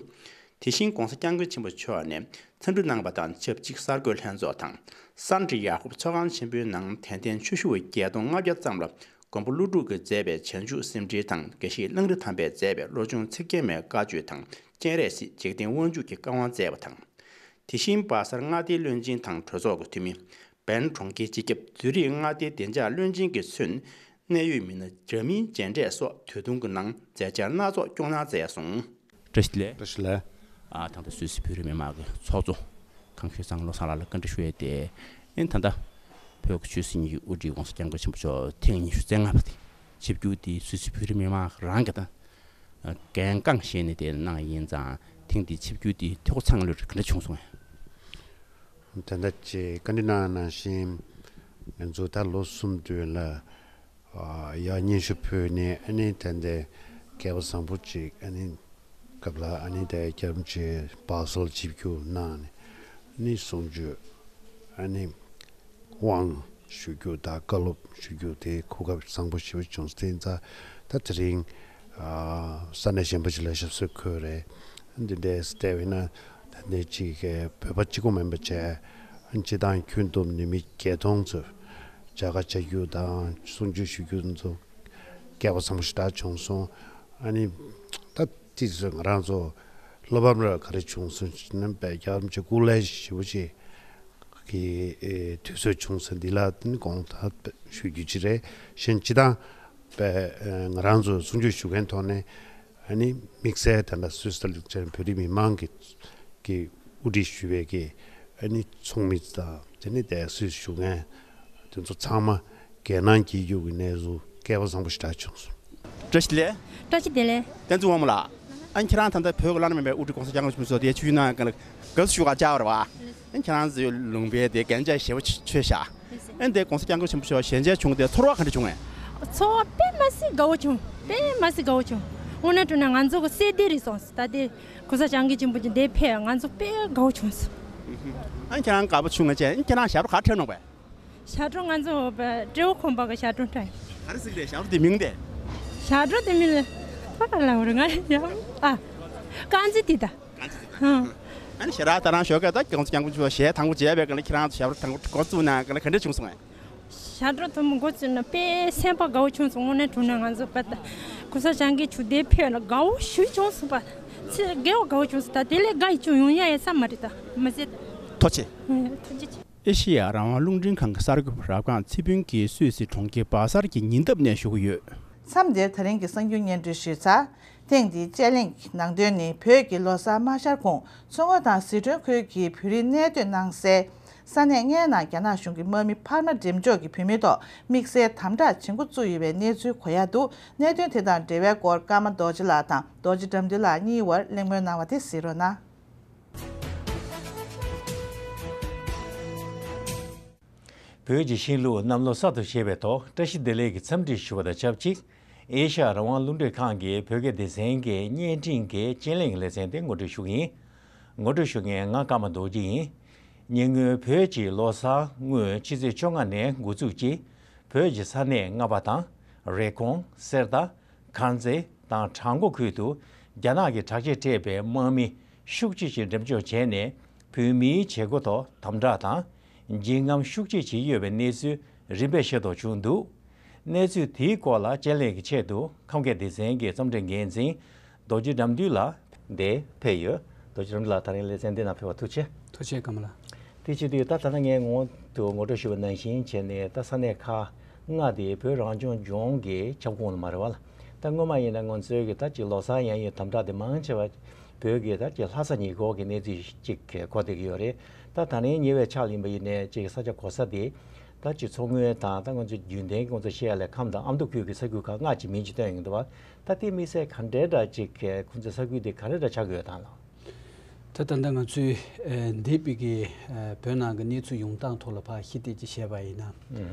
དེ་བཞིན་༧གོང་ས་༧སྐྱབས་མགོན་ཆེན་པོ་མཆོག་ནས་འཚམས་འདྲི་གནང་བ་དང་ཆབས་ཅིག་གསར་འགོད་ལྷན་ཚོགས་དང་། སན་ཊི་ཡ་ཀོབ་ཚོགས་ཁང་ཆེན་པོའི་ནང་དད་ལྡན་ཆོས་ཞུ་བ་བརྒྱད་སྟོང་ལྔ་བརྒྱ་ཙམ་ལ་མགོན་པོ་ཀླུ་སྒྲུབ་ཀྱིས་མཛད་པའི་བྱང་ཆུབ་སེམས་འགྲེལ་དང་། དགེ་བཤེས་གླང་རི་ཐང་པས་མཛད་པའི་བློ་སྦྱོང་ཚིག་བརྒྱད་མའི་བཀའ་ཆོས་དང་། སྤྱན་རས་གཟིགས་འཇིག་རྟེན་དབང་ཕྱུག་གི་བཀའ་དབང་སྩལ་བ་དང་། དེ་བཞིན་སྦ་སལ་མངའ་སྡེའི་བློན་ཆེན་དང་གྲོས་ཚོགས་ཀྱི་འཐུས་མི། བན་གྲོང་ཁྱེར་སྤྱི་ཁྱབ། ཛུ་རིག་མངའ་སྡེའི་བདེ་འཇགས་བློན་ཆེན་གྱིས་མཚོན། གནད་ཡོད་མི་སྣ་འདྲ་མིན་མཇལ་འཕྲད་སོགས་དུས་ཐུང་གི་ནང་མཛད་འཆར་སྣ་ཚོགས་སྐྱོང་གནང་མཛད་སོང་། བཀྲ་ཤིས་བདེ་ལེགས། བཀྲ་ཤིས་བདེ་ལེགས། ཨ། ད་ལྟ་སུད་སི་བོད་རིགས་མི་མང་གི་ཚོགས་གཙོ་གངས་ལྗོངས་ཚང་བློ་བཟང་ལགས་ལ་བཀའ་འདྲི་ཞུ་ཡས་དེ། ཨེ། ད་ལྟ་བོད་ཀྱི་ཆོས་སྲིད་གཉིས་ཀྱི་དབུ་ཁྲིད་༧གོང་ས་༧སྐྱབས་མགོན་ཆེན་པོ་མཆོག་ཐེངས་ཉི་ཤུ་རྩ་ལྔ་པ་དེ་ཆིབས་བསྒྱུར་དེ་སུད་སི་བོད་རིགས་མི་མང་རང་གིས་ད་འགན་རྐང་བཞེས་ནས་དེ་གནང་ཡིན་ཙང་། ཐེངས་འདིའི་ཆིབས་བསྒྱུར་དེ་འཐུས་སྒོ་ཚང་ལོས་ག་འདྲ་བྱུང་སོང་ངས། དེ་འདྲ་ཅིག་བཀའ་འདྲི་གནང་ནང་བཞིན། ང་ཚོ་ད་ལོ་གསུམ་སྡོད་ལ། ཨ། ཡར་སྙན་ཞུ་ཕུལ་ནས། ཨ་ནི་དེ་འདྲའི་སྐལ་བ་བཟང་པོ་ཅིག་ཨ་ནི་སྐབས་ལ། ཨ་ནི་དེ་རྒྱ་རམ་ཆེ་སྦ་སལ་ཆིབས་བསྒྱུར་གནང་ནས། ཨ་ནི་གསུང་ཆོས། ཨ་ནི་དབང་ཞུ་རྒྱུ་དང་བཀའ་སློབ་ཞུ་རྒྱུ་དེ་གོ་སྐབས་བཟང་པོ་ཞེ་པོ་བྱུང་སོང་། དེ་ཡིན་ཙང་ད་དེ་རིང་ས་གནས་གཞན་པ་ཞིག་ལ་ཞབས་སོར་འཁོད་རེད། འདི་འདྲས་བལྟས་པས་ན། ད་ནི་ཅིག་བོད་པ་གཅིག་པོ་མིན་པ་བྱས། སྤྱི་བཏང་ཁྱོན་བསྡོམས་ནུས་མེད་བརྒྱད་སྟོང་ཚོ་མཇལ་ཁ་བཅར་རྒྱུ་དང་གསུང་ཆོས་ཞུ་རྒྱུ་ཚོ་སྐལ་བ་བཟང་པོ་ཞེ་དྲག་བྱུང་སོང་། ཨ་ནི་ད་དེ་ཚོ་ང་རང་ཚོ་བློ་ཕམ་ར་ག་རེ་བྱུང་སོང་ཞེ་ན། དཔེ་རྒྱ་རམ་ཆེ་སྐུ་ལས་ཞེ་པོ་ཅིག་གི་ཨེ་དུས་ཚོད་བྱུང་ས་འདི་ལ་དགོངས་དག་ཞུ་རྒྱུ་ཅིག་རེད། གཞན་སྤྱི་བཏང་དཔེ་ཨེ་ང་རང་ཚོ་གསུང་ཆོས་ཞུ་མཁན་ཐོག་ནས། ཨ་ནི་དམིགས་བསལ་ད་ལྟ་སུད་སི་ལ་བཅར་བོད་རིགས་མི་མང་གི་གི་དབུ་ཁྲིད་ཞུ་བའི་གི་ཨ་ནི་ཚོགས་མི་དང་། དེ་ནི་དེ་སུད་སི་བཞུགས་མཁན་དེ་ཚོ་ཚང་མ་རྒྱལ་ནང་སྐྱིད་རྒྱུ་གི་གནས་ཚུལ་སྐལ་བ་བཟང་པོ་ཞེ་དྲག་བྱུང་སོང་། བཀྲ་ཤིས་བདེ་ལེགས། བཀྲ་ཤིས་བདེ་ལེགས། བསྟན་འཛིན་དབང་མོ་ལགས། ཨ་ནི་ཁྱེད་རང་ད་ལྟ་བོད་ཀྱི་བླ་ན་མེད་པའི་དབུ་ཁྲིད་༧གོང་ས་༧སྐྱབས་མགོན་ཆེན་པོ་མཆོག་དེ་ཆིབས་བསྒྱུར་གནང་གི་དགའ་བསུ་ཞུ་གར་བཅར་བ་རེད་བ། ཨ་ནི་ཁྱེད་རང་ཚོའི་ལུང་པའི་དེ་རྒྱན་ཆ་ཞེ་པོ་མཆོད་ཤག་ཨ་ནི་དེ་༧གོང་ས་༧སྐྱབས་མགོན་ཆེན་པོ་མཆོག་ཞལ་མཇལ་བྱུང་སྟེ་ཚོར་བ་ག་འདྲ་བྱུང་ངས། ཚོར་བ་དཔེ་མ་སྲིད་དགའ་བོ་བྱུང་། དཔེ་མ་སྲིད་དགའ་བོ་བྱུང་། དངོས་གནས་དྲང་གནས་ང་ཚོ་གི་སྲས་སྡེ་རེད་སོང་། ད་དེ་༧གོང་ས་༧སྐྱབས་མགོན་ཆེན་པོ་མཆོག་འདིར་ཕེབས། ང་ཚོ་དཔེ་དགའ་བོ་བྱུང་སོང་། ཨ་ནི་ཁྱེད་རང་དགའ་པོ་བྱུང་ངས་བྱས། ཨ་ནི་ཁྱེད་རང་ཞབས་བྲོ་ག་འཁྲབ་གནང་བས། ཞབས་བྲོ་ང་ཚོ་བ་སྤྲེའུ་ཁོམ་པ་གི་ཞབས་བྲོ་འཁྲབ་ཡིན། ག་རེ་ཟེར་གི་རེད། ཞབས་བྲོ་དེ་མིང་དེ། ཞབས་བྲོ་དེ་མིང་ལ་ཕ་ག་ལ་བར་ང་ཡང་ཨ། རྐང་རྗེས་དེ་ད། རྐང་རྗེས་དེ་ད། ཨ་ནི་ཞེ་དྲག་ད་རང་ཞོགས་ཀས་ད་༧གོང་ས་༧སྐྱབས་མགོན་ཆེན་པོ་ཞལ་དང་པོ་མཇལ་བའི་སྒང་ལ་ཁྱེད་རང་ཚོ་ཞབས་བྲོ་དང་པོ་འགོ་བཙུགས་ན་སྒང་ལ་ག་འདྲ་བྱུང་སོང་ངས། ཞབས་བྲོ་དང་པོ་འགོ་བཙུགས་ན་དཔེ་སེམས་པ་དགའ་བོ་བྱུང་སོང་། དངོས་གནས་དྲང་གནས་ང་ཚོ་བ་ད་༧གོང་ས་༧སྐྱབས་མགོན་ཆེན་པོ་མཆོག་འདིར་ཕེབས་ན་དགའ་བོ་ཞེ་པོ་བྱུང་སོང་བ། ཚེ་དགའ་བོ་དགའ་བོ་བྱུང་སོང་། ད་དེ་ལས་དགའ་ཡི་ཅུང་ཡོང་ཡ་ཡ་ས་མ་རེད་ད་མ་ཟད། ཐུགས་རྗེ་ཆེ། ཐུགས་རྗེ་ཆེ། ཨེ་ཤེ་ཡ་རང་དབང་རླུང་འཕྲིན་ཁང་གི་གསར་འགོད་པ་རབ་སྒང་ཚེ་ཕུན་གྱིས་སུད་སི་གྲོང་ཁྱེར་སྦ་སལ་གྱི་ཉེ་འདབས་ནས་ཞུ་གི་ཡོད། མཚམས་འདིར་ད་རིང་གི་གསར་འགྱུར་སྙན་སྒྲོན་ཞུས་ཚར། ཐེངས་འདིའི་དཔྱད་གླེང་གི་ནང་དོན་ནི། བོད་ཀྱི་ལོ་གསར་མ་ཤར་གོང་མཚོ་སྔོན་དང་ཟི་ཁྲོན་ཁུལ་གྱི་བོད་རིགས་གནས་སྡོད་གནང་སའི་ས་གནས་ལྔའི་ནང་རྒྱ་ནག་གཞུང་གིས་དམག་མི་འཕར་མ་འགྲེམས་འཇོག་གི་བོད་མིའི་ཐོག་དམིགས་བསལ་དམ་དྲག་བྱེད་འགོ་བཙུགས་ཡོད་པའི་གནས་ཚུལ་གོ་ཡག་འདུག་གནད་དོན་དེ་དང་འབྲེལ་བའི་སྐོར་ཀརྨ་རྡོ་རྗེ་ལགས་དང་རྡོ་རྗེ་དགྲ་འདུལ་ལགས་གཉིས་བར་གླེང་མོལ་གནང་བ་དེ་གཟིགས་རོགས་གནང་། བོད་ཀྱི་ཤིང་ལུག་གནམ་ལོ་གསར་དུ་བཞད་པའི་ཐོག་བཀྲ་ཤིས་བདེ་ལེགས་ཀྱི་འཚམས་འདྲི་ཞུ་བ་དང་ཆབས་ཅིག་ཨེ་ཤ་ཡ་རང་དབང་རླུང་འཕྲིན་ཁང་གི་བོད་སྐད་སྡེ་ཚན་གྱི་བརྙན་འཕྲིན་གྱི་དཔྱད་གླེང་ལེ་ཚན་དེ་ངོ་སྤྲོད་ཞུ་གི་ཡིན། ངོ་སྤྲོད་ཞུ་མཁན་ང་ཀརྨ་རྡོ་རྗེ་ཡིན། ཉེ་སྔོན་བོད་ཀྱི་ལོ་གསར་སྔོན་ཕྱི་ཚེས་བཅོ་ལྔ་ནས་འགོ་འཛུགས་ཀྱིས་བོད་ཀྱི་ས་གནས་ལྔ་པ་དང་། རེབ་གོང་། གསེར་རྟ། དཀར་མཛེས་དང་བྲག་འགོ་ཁུལ་དུ་ རྒྱ་ནག་གི་དྲག་ཆས་སྤྲས་པའི་དམག་མི་ཤུགས་ཆེ་ཞིག་འགྲེམས་འཇོག་བྱས་ནས། བོད་མིའི་བྱེད་སྒོ་ཐོག་དམ་དྲག་དང་འཇིགས་རྔམ་ཤུགས་ཆེ་བྱེད་ཀྱི་ཡོད་པའི་གནས་ཚུལ་རིམ་པས་ཤེས་རྟོགས་བྱུང་འདུག། གནས་ཚུལ་དེའི་སྐོར་ལ་དཔྱད་གླེང་གི་ཆེད་དུ། ཁམས་སྐད་སྡེ་ཚན་གྱི་རྩོམ་སྒྲིག་འགན་འཛིན་རྡོ་རྗེ་དགྲ་འདུལ་ལགས་འདིར་ཕེབས་ཡོད། རྡོ་རྗེ་དགྲ་འདུལ་ལགས། ད་རིང་ལེ་ཚན་འདི་ནང་ཕེབས་པར་ཐུགས་རྗེ་ཆེ། ཐུགས་རྗེ་ཆེ་ཀརྨ་ལགས། དེ་བྱེད་དུས་ད་ད་ལྟ་ངས་ངོ་དུ་ངོ་སྤྲོད་ཞུས་པ་ནང་བཞིན་བྱས་ནས། ད་ས་གནས་ཁག་ལྔ་དེ་བོད་རང་སྐྱོང་ལྗོངས་ཀྱི་ཁྱབ་ཁོངས་ལ་མ་རེད་བ་ལ། ད་སྔོན་མ་ཡིན་ན་ང་ཚོའི་གི་ད་ཅིག་ལོ་གསར་ཡན་ཡོད་དམ་དྲག་དེ་མང་ཆེ་བ་བོད་ཀྱི་ད་ཅིག་ལྷ་ས་ཉེ་འཁོར་གྱི་གནས་ཚུལ་ཅིག་གོ་བསྡད་ཀྱི་ཡོད་རེད། ད་ད་རིང་ཉེ་བའི་ཆར་ཡིན་པ་ཡིན་ནའི་ཅིག་ས་ཆ་གོ་ས་དེ་ད་ཅིག་མཚོ་སྔོན་དང་། ད་ང་ཚོ་རྒྱུན་ལྡན་གྱི་ང་ཚོ་བཤད་ཡ་ལས་ཁམས་དང་ཨ་མདོ་ཁུལ་གྱི་ས་ཁུལ་ཁག་ལྔ་ཅིག་མིང་ཅིག་བཏོན་ཡོང་གི་འདུག་བ། ད་དེ་དམིགས་བསལ་ག་འདྲའི་འདྲ་ཅིག་ཁོང་ཚོའི་ས་ཁུལ་དེ་ག་རེ་འདྲ་ཆགས་ཀྱི་ཡོད་དང་ལགས། ད་ད་ལྟ་ང་ཚོས་ཨ་འདས་པའི་གི་ཨ་བོད་ནང་གི་གནས་ཚུལ་ཡོང་སྟངས་ཐོག་ལ་ཕར་ཞིབ་བལྟས་ཅིག་བྱས་པ་ཡིན་ན།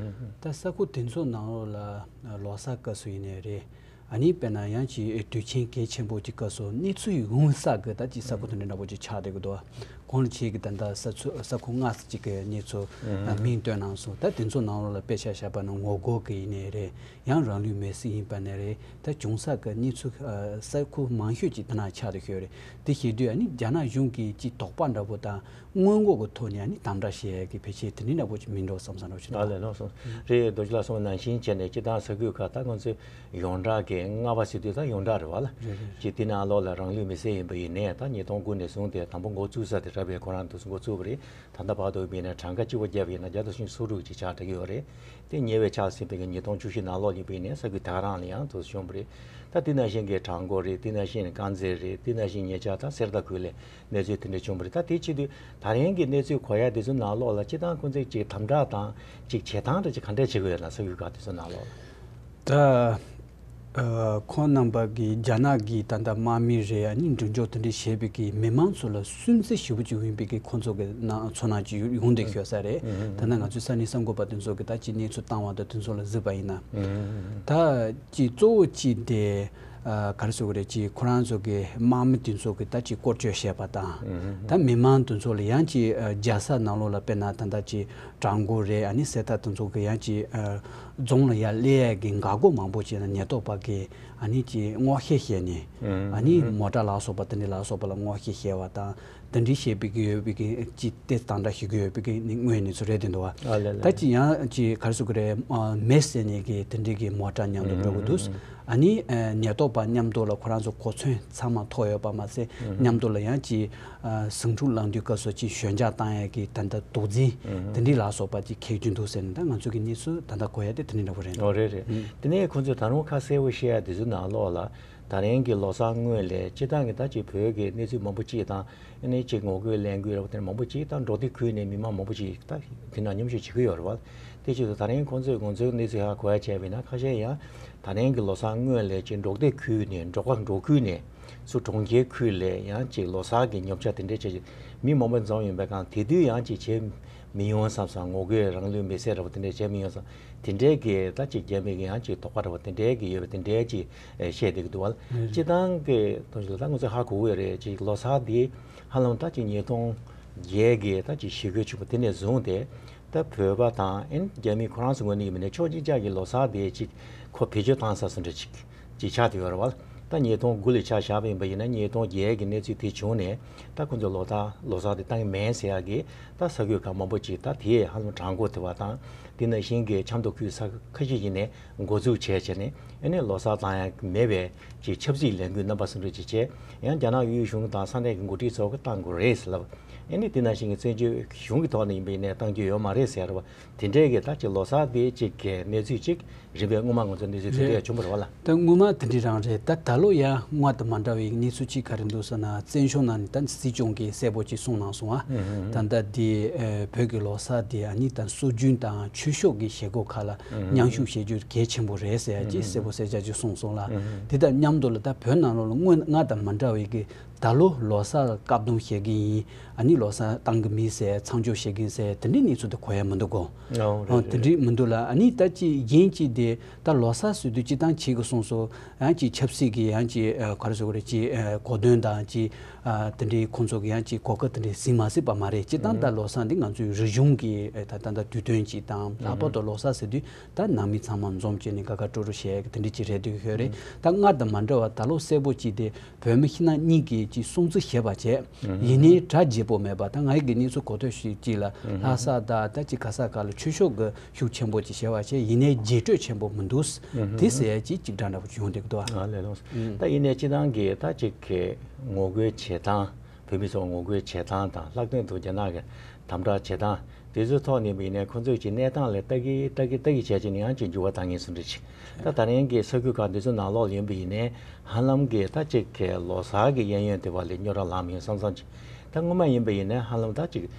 ད་ས་ཁུལ་དེ་ཚོ་ནང་ལོགས་ལ་ལོ་གསར་སྐབས་སུ་ཡིན་ནའི་རེད། ཨ་ནི་དཔེར་ན་ཡང་ཅིག་དུས་ཆེན་གལ་ཆེན་པོ་ཅིག་སྐབས་སུ་གནས་ཚུལ་ཡོང་ས་གི་ད་ཅིག་ས་ཁུལ་དེ་འདྲ་འདྲ་པོ་ཅིག་ཆགས་བསྡད་ཀྱི་འདུག། གོང་ལ་ཁྱེད་ཀྱིས་ད་ལྟ་ས་ཚུ་ས་ཁུལ་ལྔ་ཅིག་གི་གནས་ཚུལ་ཨ་མིང་བཏོན་གནང་སོང་། ད་དེ་ཚོ་ནང་ལོགས་ལ་དཔེ་ཆ་བཞག་པ་ན་ངོ་རྒོལ་གི་ཡིན་ནའི་རེད། ཡང་རང་ལུས་མེར་སྲེག་ཡིན་པ་ནས་རེད། ད་བྱུང་ས་གི་གནས་ཚུལ་ཨ་ས་ཁུལ་མང་ཤོས་ཅིག་དེ་ན་ཆགས་བསྡད་ཡོད་རེད། དེ་བྱེད་དུས་ཨ་ནི་རྒྱ་ནག་གཞུང་གིས་ཅིག་དོགས་པ་འདྲ་པོ་དང་སྔོན་འགོག་གི་ཐོག་ནས་ཨ་ནི་དམ་དྲག་བྱེད་ཡས་ཀྱི་ཕལ་ཆེར་དེ་འདྲའི་འདྲ་པོ་ཅིག་མིན་འགྲོ་བསམ་བསམ་འདྲ་པོ་ཅིག་ཨ་འདུག། ལས་ལོག་སོང་། རེད། རྡོ་རྗེ་ལགས་གསུངས་པ་ནང་བཞིན་བྱས་ནས་སྤྱིར་བཏང་ས་ཁུལ་ཁག་ད་ང་ཚོས་ཡོངས་གྲགས་ཀྱི་ལྔ་པ་ཟེར་དུས་ད་ཡོངས་གྲགས་རེད་བ་ལ། རེད་རེད། ཅིག་དེ་ནང་ལོགས་ལ་རང་ལུས་མེར་སྲེག་ཡིན་པ་ཡིན་ནའི་ད་ཉིས་སྟོང་དགུ་ནས་བཟུང་སྟེ་དང་པོ་འགོ་བཙུགས་ས་དེ་ར་བའི་ཁོ་རང་དུ་འགོ་བཙུགས་པ་རེད། ད་ལྟ་བར་དུ་ཡིན་ན་གྲངས་ཀ་གཅིག་པོ་བརྒྱབ་ཡིན་ན་བརྒྱ་དང་སུམ་ཅུ་སོ་དྲུག་ཅིག་ཆགས་བསྡད་ཀྱི་ཡོད་རེད། དེ་ཉེ་བའི་ཆར་ཟིན་པའི་ཉིས་སྟོང་བཅུ་བཞི་ནང་ལོགས་ཡིན་པ་ཡིན་ནའི་ས་ཁུལ་ད་ག་རང་ལ་ཡང་དུ་བྱུང་བ་རེད། ད་དེ་ནང་བཞིན་གྱི་བྲག་འགོ་རེད། དེ་ནང་བཞིན་དཀར་མཛེས་རེད། དེ་ནང་བཞིན་ཉེ་ཆར་ད་གསེར་རྟ་ཁུལ་ལ་གནས་ཚུལ་དེ་འདྲ་བྱུང་བ་རེད། ད་དེ་བྱེད་དུས་ད་རིང་གི་གནས་ཚུལ་གོ་ཡ་དེ་ཚོ་ནང་ལོགས་ལ་སྤྱིར་བཏང་ཁོང་ཚོས་ཅིག་དམ་དྲག་དང་ཅིག་བྱེད་སྟངས་འདྲ་ཅིག་ག་འདྲ་བྱེད་དགོས་ཡོད་ན། ས་ཁུལ་ཁག་དེ་ཚོ་ནང་ལོགས་ལ། ད་ཨ་ཁོང་རྣམ་པ་གིས་རྒྱ་ནག་གི་ད་ལྟ་དམག་མི་རེད། ཨ་ནི་མགྲོན་འཇོག་དེ་འདྲ་བྱས་པའི་གི་མི་མང་ཚོ་ལ་སུན་གཙེར་ཞེ་པོ་ཅིག་ཡིན་པའི་གི་ཁོང་ཚོ་གི་ནང་ཚོ་ནང་ཅིག་ཡོང་བསྡད་ཡོད་ས་རེད། ད་ལྟ་ང་ཚོའི་ས་གནས་གསར་འགོད་པ་དེ་ཚོ་གི་ད་ཅིག་གནས་ཚུལ་བཏང་བ་དང་དེ་ཚོ་ལ་གཟིགས་པ་ཡིན་ན། ད་ཅིག་གཙོ་བོ་ཅིག་དེ་ཨ་ག་རེ་ཟེར་དགོས་རེད། ཅིག་ཁོ་རང་ཚོ་གི་དམག་མི་དེ་ཚོ་གི་ད་ཅིག་སྐོར་སྐྱོད་བྱས་པ་དང་། ད་མི་མང་དེ་ཚོ་ལ་ཡང་ཅིག་ཨ་རྒྱལ་ས་ནང་ལོགས་ལ་དཔེར་ན་ད་ལྟ་ཅིག་བྲག་འགོ་རེད། ཨ་ནི་གསེར་རྟ་དེ་ཚོ་གི་ཡང་ཅིག་ཨ་རྫོང་ལ་ཡར་སླེབས་ཡས་ཀྱི་འགག་སྒོ་མང་པོ་ཅིག་ལ་ཉེན་རྟོག་པ་གིས་ཨ་ནི་ཅིག་སྔོག་བཤེར་བྱས་ནས། ཨ་ནི་མོ་ཊ་ལ་སོགས་པ་དེ་འདྲ་ལ་སོགས་པ་ལ་སྔོག་བཤེར་བྱས་པ་དང་། དེ་འདྲའི་བྱེད་པའི་གི་ཡོད་པའི་གི་ཅིག་དེ་དང་འདྲ་ཞིག་གི་ཡོད་པའི་གི་དངོས་གནས་ཚུལ་རེད་དེ་འདུག་བ། ཨ་ལས་ལས། ད་ཅི་ཡང་ཅིག་ག་རེ་ཟེར་དགོས་རེད། ཨ་མེ་བསད་ནས་གི་དེ་འདྲའི་གི་མོ་ཊ་མཉམ་དུ་འགྲོ་གི་འདུག། ཨ་ནི་ཨ་ཉེན་རྟོག་པ་མཉམ་དུ་ལ་ཁོ་རང་ཚོ་གོ་མཚོན་ཚང་མ་ཐོགས་ཡོད་པ་མ་ཟད། མཉམ་དུ་ལ་ཡང་ཅིག་ཨ་ཟིང་འཁྲུག་ལངས་དུས་སྐབས་སུ་ཅིག་ཞོད་འཇགས་བཏང་ཡས་ཀྱི་ད་ལྟ་དུག་རྫས་དེ་འདྲའི་ལ་སོགས་པ་ཅིག་ཁྱེར་རྒྱུ་འདུག་ཟེར་ནས། ད་ང་ཚོ་གི་གནས་ཚུལ་ད་ལྟ་གོ་ཡ་དེ་དེ་འདྲའི་འདྲ་པོ་རེད། ཨོ་རེད་རེད། དེ་ནས་ཁོང་ཚོས་ད་རུང་ཁ་གསལ་པོ་བཤད་ཡ་དེ་ཚོའི་ནང་ལོགས་ལ། ད་རིང་གི་ལོ་གསར་སྔོན་ལ་སྤྱིར་བཏང་གི་ད་ཅིག་བོད་ཀྱི་གནས་ཚུལ་མང་པོ་ཅིག་དང་། ཨ་ནི་ཅིག་ངོ་རྒོལ་ལས་འགུལ་ར་བ་དེ་མང་པོ་ཅིག་དང་། འབྲོག་སྡེ་ཁུལ་ནས་མི་མང་མང་པོ་ཅིག་ད་དེ་ནང་མཉམ་ཞུགས་བྱེད་ཀྱི་ཡོད་རེད་བ། དེ་བྱས་ཙང་ད་རིང་ཁོང་ཚོས་ང་ཚོའི་གནས་ཚུལ་ཧ་གོ་ཡ་བྱས་པ་ཡིན་ན། ཁ་ཤས་ཡང་ད་རིང་གི་ལོ་གསར་སྔོན་ལ་ཅིག་འབྲོག་སྡེ་ཁུལ་ནས། འབྲོག་པ་འབྲོག་ཁུལ་ནས་ཚུར་གྲོང་ཁྱེར་ཁུལ་ལ་ཡང་ཅིག་ལོ་གསར་གྱི་ཉོ་ཆ་དེ་འདྲས་བྱས་ཅིག་མི་མང་པོ་འཛོམས་ཡོང་པའི་སྒང་། དེ་དུས་ཡང་ཅིག་བྱེད་མི་ཡོང་བསམ་བསམ། ངོ་རྒོལ་རང་ལུས་མེར་སྲེག་ར་བ་དེ་འདྲས་བྱེད་མི་ཡོང་བསམ། དེ་འདྲའི་གི་ད་ཅིག་རྒྱ་མི་གི་ཡང་ཅིག་དོགས་པ་འདྲ་བ་དེ་འདྲའི་གི་ཡོད་པ་དེ་འདྲའི་ཅིག་ཨེ་བཤད་བསྡད་ཀྱི་འདུག་བ། ཨ་སྤྱིར་བཏང་གི་དོན་ཞིག་ལ་ད་ང་ཚོས་ཧ་གོ་གི་ཡོད་རེད། ཅིག་ལོ་གསར་འདི་ཧ་ལམ་ད་ཅིག་ཉིས་སྟོང་བརྒྱད་ཀྱི་ད་ཅིག་ཞི་རྒོལ་བྱུང་བ་དེ་ནས་བཟུང་སྟེ། ད་བོད་པ་དང་ཨེ་རྒྱ་མི་ཁོ་རང་ཚོ་ངོས་ནས་ཡིན་ནའི་ཕྱོགས་གཅིག་ཅར་གྱི་ལོ་གསར་འདི་ཅིག་ཁོ་བེད་སྤྱོད་བཏང་ས་སུ་འདྲ་ཅིག་ཅིག་ཆགས་བསྡད་ཡོད་རེད་བ། ད་ཉིས་སྟོང་དགུ་ལ་ཆ་བཞག་པ་ཡིན་པ་ཡིན་ན། ཉིས་སྟོང་བརྒྱད་ཀྱི་གནས་ཚུལ་དེ་བྱུང་ནས་ད་ཁོ་ཚོས་ལོ་ད་ལོ་གསར་དེ་བཏང་གི་མེད་ཟེར་ཡག་གི་ད་ས་ཁུལ་ཁག་མང་པོ་ཅིག་ད་དེ་ཧ་ལམ་བྲག་འགོ་དེ་བ་དང་། དེ་ནང་བཞིན་གྱི་ཆབ་མདོ་ཁུལ་ས་ཁ་ཤས་ཤིག་ནས་འགོ་འཛུགས་བྱས་བྱས་ནས། ཨ་ནི་ལོ་གསར་བཏང་ཡག་མེད་པའི་ཅིག་ཆབ་སྲིད་ལས་འགུལ་རྣམ་པ་སུ་འདྲ་ཅིག་བྱས། ཡང་རྒྱ་ནག་དབུས་གཞུང་དང་ས་གནས་ཀྱི་འགོ་ཁྲིད་ཚོ་གིས་བཏང་དགོས་རེད་ཟེར་ལབ། ཨ་ནི་དེ་ནང་བཞིན་གྱི་བཙན་བྱོལ་གཞུང་གི་ཐོག་ནས་ཡིན་པ་ཡིན་ནའི་བཏང་རྒྱུ་ཡོད་མ་རེད་ཟེར་བ། དེ་འདྲའི་གི་ད་ཅིག་ལོ་གསར་དེ་ཅིག་གི་གནས་ཚུལ་ཅིག་རིམ་པས་སྔོན་མ་ང་ཚོ་གནས་ཚུལ་དེ་འདྲ་ཡང་བྱུང་བ་རེད་བ་ལ། ད་སྔོན་མ་དེ་འདྲ་རང་རེད། ད་ད་ལོ་ཡང་སྔར་དང་མ་འདྲ་བའི་གནས་ཚུལ་ཅིག་ག་རེ་འདུག་ཟེར་ན། བཙན་བྱོལ་ནང་ནས་ད་སྲིད་སྐྱོང་གིས་གསལ་པོ་ཅིག་གསུངས་གནང་སོང་ཨ། ད་ལྟ་འདི་ཨ་བོད་ཀྱི་ལོ་གསར་འདི་ཨ་ནི་ད་སྲོལ་རྒྱུན་དང་ཆོས་ཕྱོགས་ཀྱི་བྱེད་སྒོ་ཁག་ལ་མཉམ་ཞུགས་བྱེད་རྒྱུ་གལ་ཆེན་པོ་རེད་ཟེར་ཡ་ཅིག་གསལ་པོ་གསལ་རྐྱང་ཅིག་གསུངས་སོང་ལ། དེ་དང་མཉམ་དུ་ལ་ད་བོད་ནང་ལོགས་ལ་སྔོན་སྔར་དང་མ་འདྲ་བའི་གི་ ད་ལོ་ལོ་གསར་བཀག་སྡོམ་བྱེད་ཀྱི་ཡིན། ཨ་ནི་ལོ་གསར་བཏང་གི་མིན་ཟེར། མཚམས་འཇོག་བྱེད་ཀྱི་ཡིན་ཟེར། དེ་འདྲའི་གནས་ཚུལ་དེ་གོ་ཡ་མི་འདུག་གོ། ཨོ་རེད། ཨོ་རེད། དེ་འདྲའི་མི་འདུག་ལ། ཨ་ནི་ད་ཅི་རྒན་གྱིས་དེ་ད་ལོ་གསར་ཟེར་དུས་སྤྱིར་བཏང་ཁྱེད་ཀྱིས་གསུངས་སོང་། ཡང་ཅིག་ཆབ་སྲིད་ཀྱི་ཡང་ཅིག་ཨ་ག་རེ་ཟེར་དགོས་རེད། ཅིག་ཨ་གོ་དོན་དང་ཅིག་ཨ་དེ་འདྲའི་ཁོང་ཚོ་གི་ཡང་ཅིག་གོ་སྐབས་དེ་འདྲ་ཟིན་མ་སྲིད་པ་མ་རེད། སྤྱིར་བཏང་ད་ལོ་གསར་འདི་ང་ཚོའི་རིག་གཞུང་གི་ཨ་ད་ད་ད་དུས་སྟོན་ཅིག་དང་། ལྷག་པར་དུ་ལོ་གསར་ཟེར་དུས་ད་ནང་མི་ཚང་མ་འཛོམས་བྱས་ནས་དགའ་དགའ་སྤྲོ་སྤྲོ་བྱེད་ཡ་གི་དེ་འདྲ་ཅིག་རེད་འདུག་ཡོད་རེད། ད་སྔར་དང་མ་འདྲ་བ་ད་ལོ་གསལ་པོ་ཅིག་དེ་བོད་མི་ཕྱི་ནང་གཉིས་ཀྱིས་ཅིག་སྲུང་བརྩི་བྱས་པ་བྱས། ཡིན་ནའི་གྲ་རྒྱས་པོ་མེད་པ། ད་ང་ཡི་གི་གནས་ཚུལ་གོ་ཐོས་ཤིག་ཅིག་ལ་ལྷ་ས་ད་ད་ཅིག་ག་ས་ག་ལ་ཆོས་ཕྱོགས་ཀྱི་ཤུགས་ཆེན་པོ་ཅིག་བྱས་པ་བྱས། ཡིན་ནའི་རྒྱས་སྤྲོས་ཆེན་པོ་མི་འདུག། དེ་ཟེར་ཡ་ཅིག་ཅིག་འདྲ་འདྲ་པོ་ཅིག་ཡོང་བསྡད་ཀྱི་འདུག་ཨ། ཨ་ལས་ལོངས། ད་ཡིན་ནའི་སྤྱིར་བཏང་གི་ད་ཅིག་གི་ངོ་རྒོལ་བྱེད་སྟངས། བོད་མི་ཚོ་ངོ་རྒོལ་བྱེད་སྟངས་དང་། ལྷག་དོན་དུ་རྒྱ་ནག་གི་དམ་དྲག་བྱེད་སྟངས་དེ་ཚོའི་ཐོག་ནས་ཡིན་ནའི་ཁོང་ཚོས་ཀྱི་གནས་སྟངས་ལ་ལྟ་གི་ལྟ་གི་ལྟ་གི་བྱས་ཀྱི་ནས་ཡང་ཅིག་འགྱུར་བ་བཏང་ངེས་སུ་འདྲ་ཅིག། ད་ད་རིང་གི་ས་ཁུལ་ཁག་འདི་ཚོ་ནང་ལོགས་ལ་ཡིན་པ་ཡིན་ནའི་ཧ་ལམ་གྱི་ད་ཅིག་གི་ལོ་གསར་གྱི་གཡས་གཡོན་དེ་བ་ལ་རྙོག་དྲ་ལངས་མི་ཡོང་བསམ་བསམ་ཅིག། ད་སྔོན་མ་ཡིན་པ་ཡིན་ནའི་ཧ་ལམ་ད་ཅིག་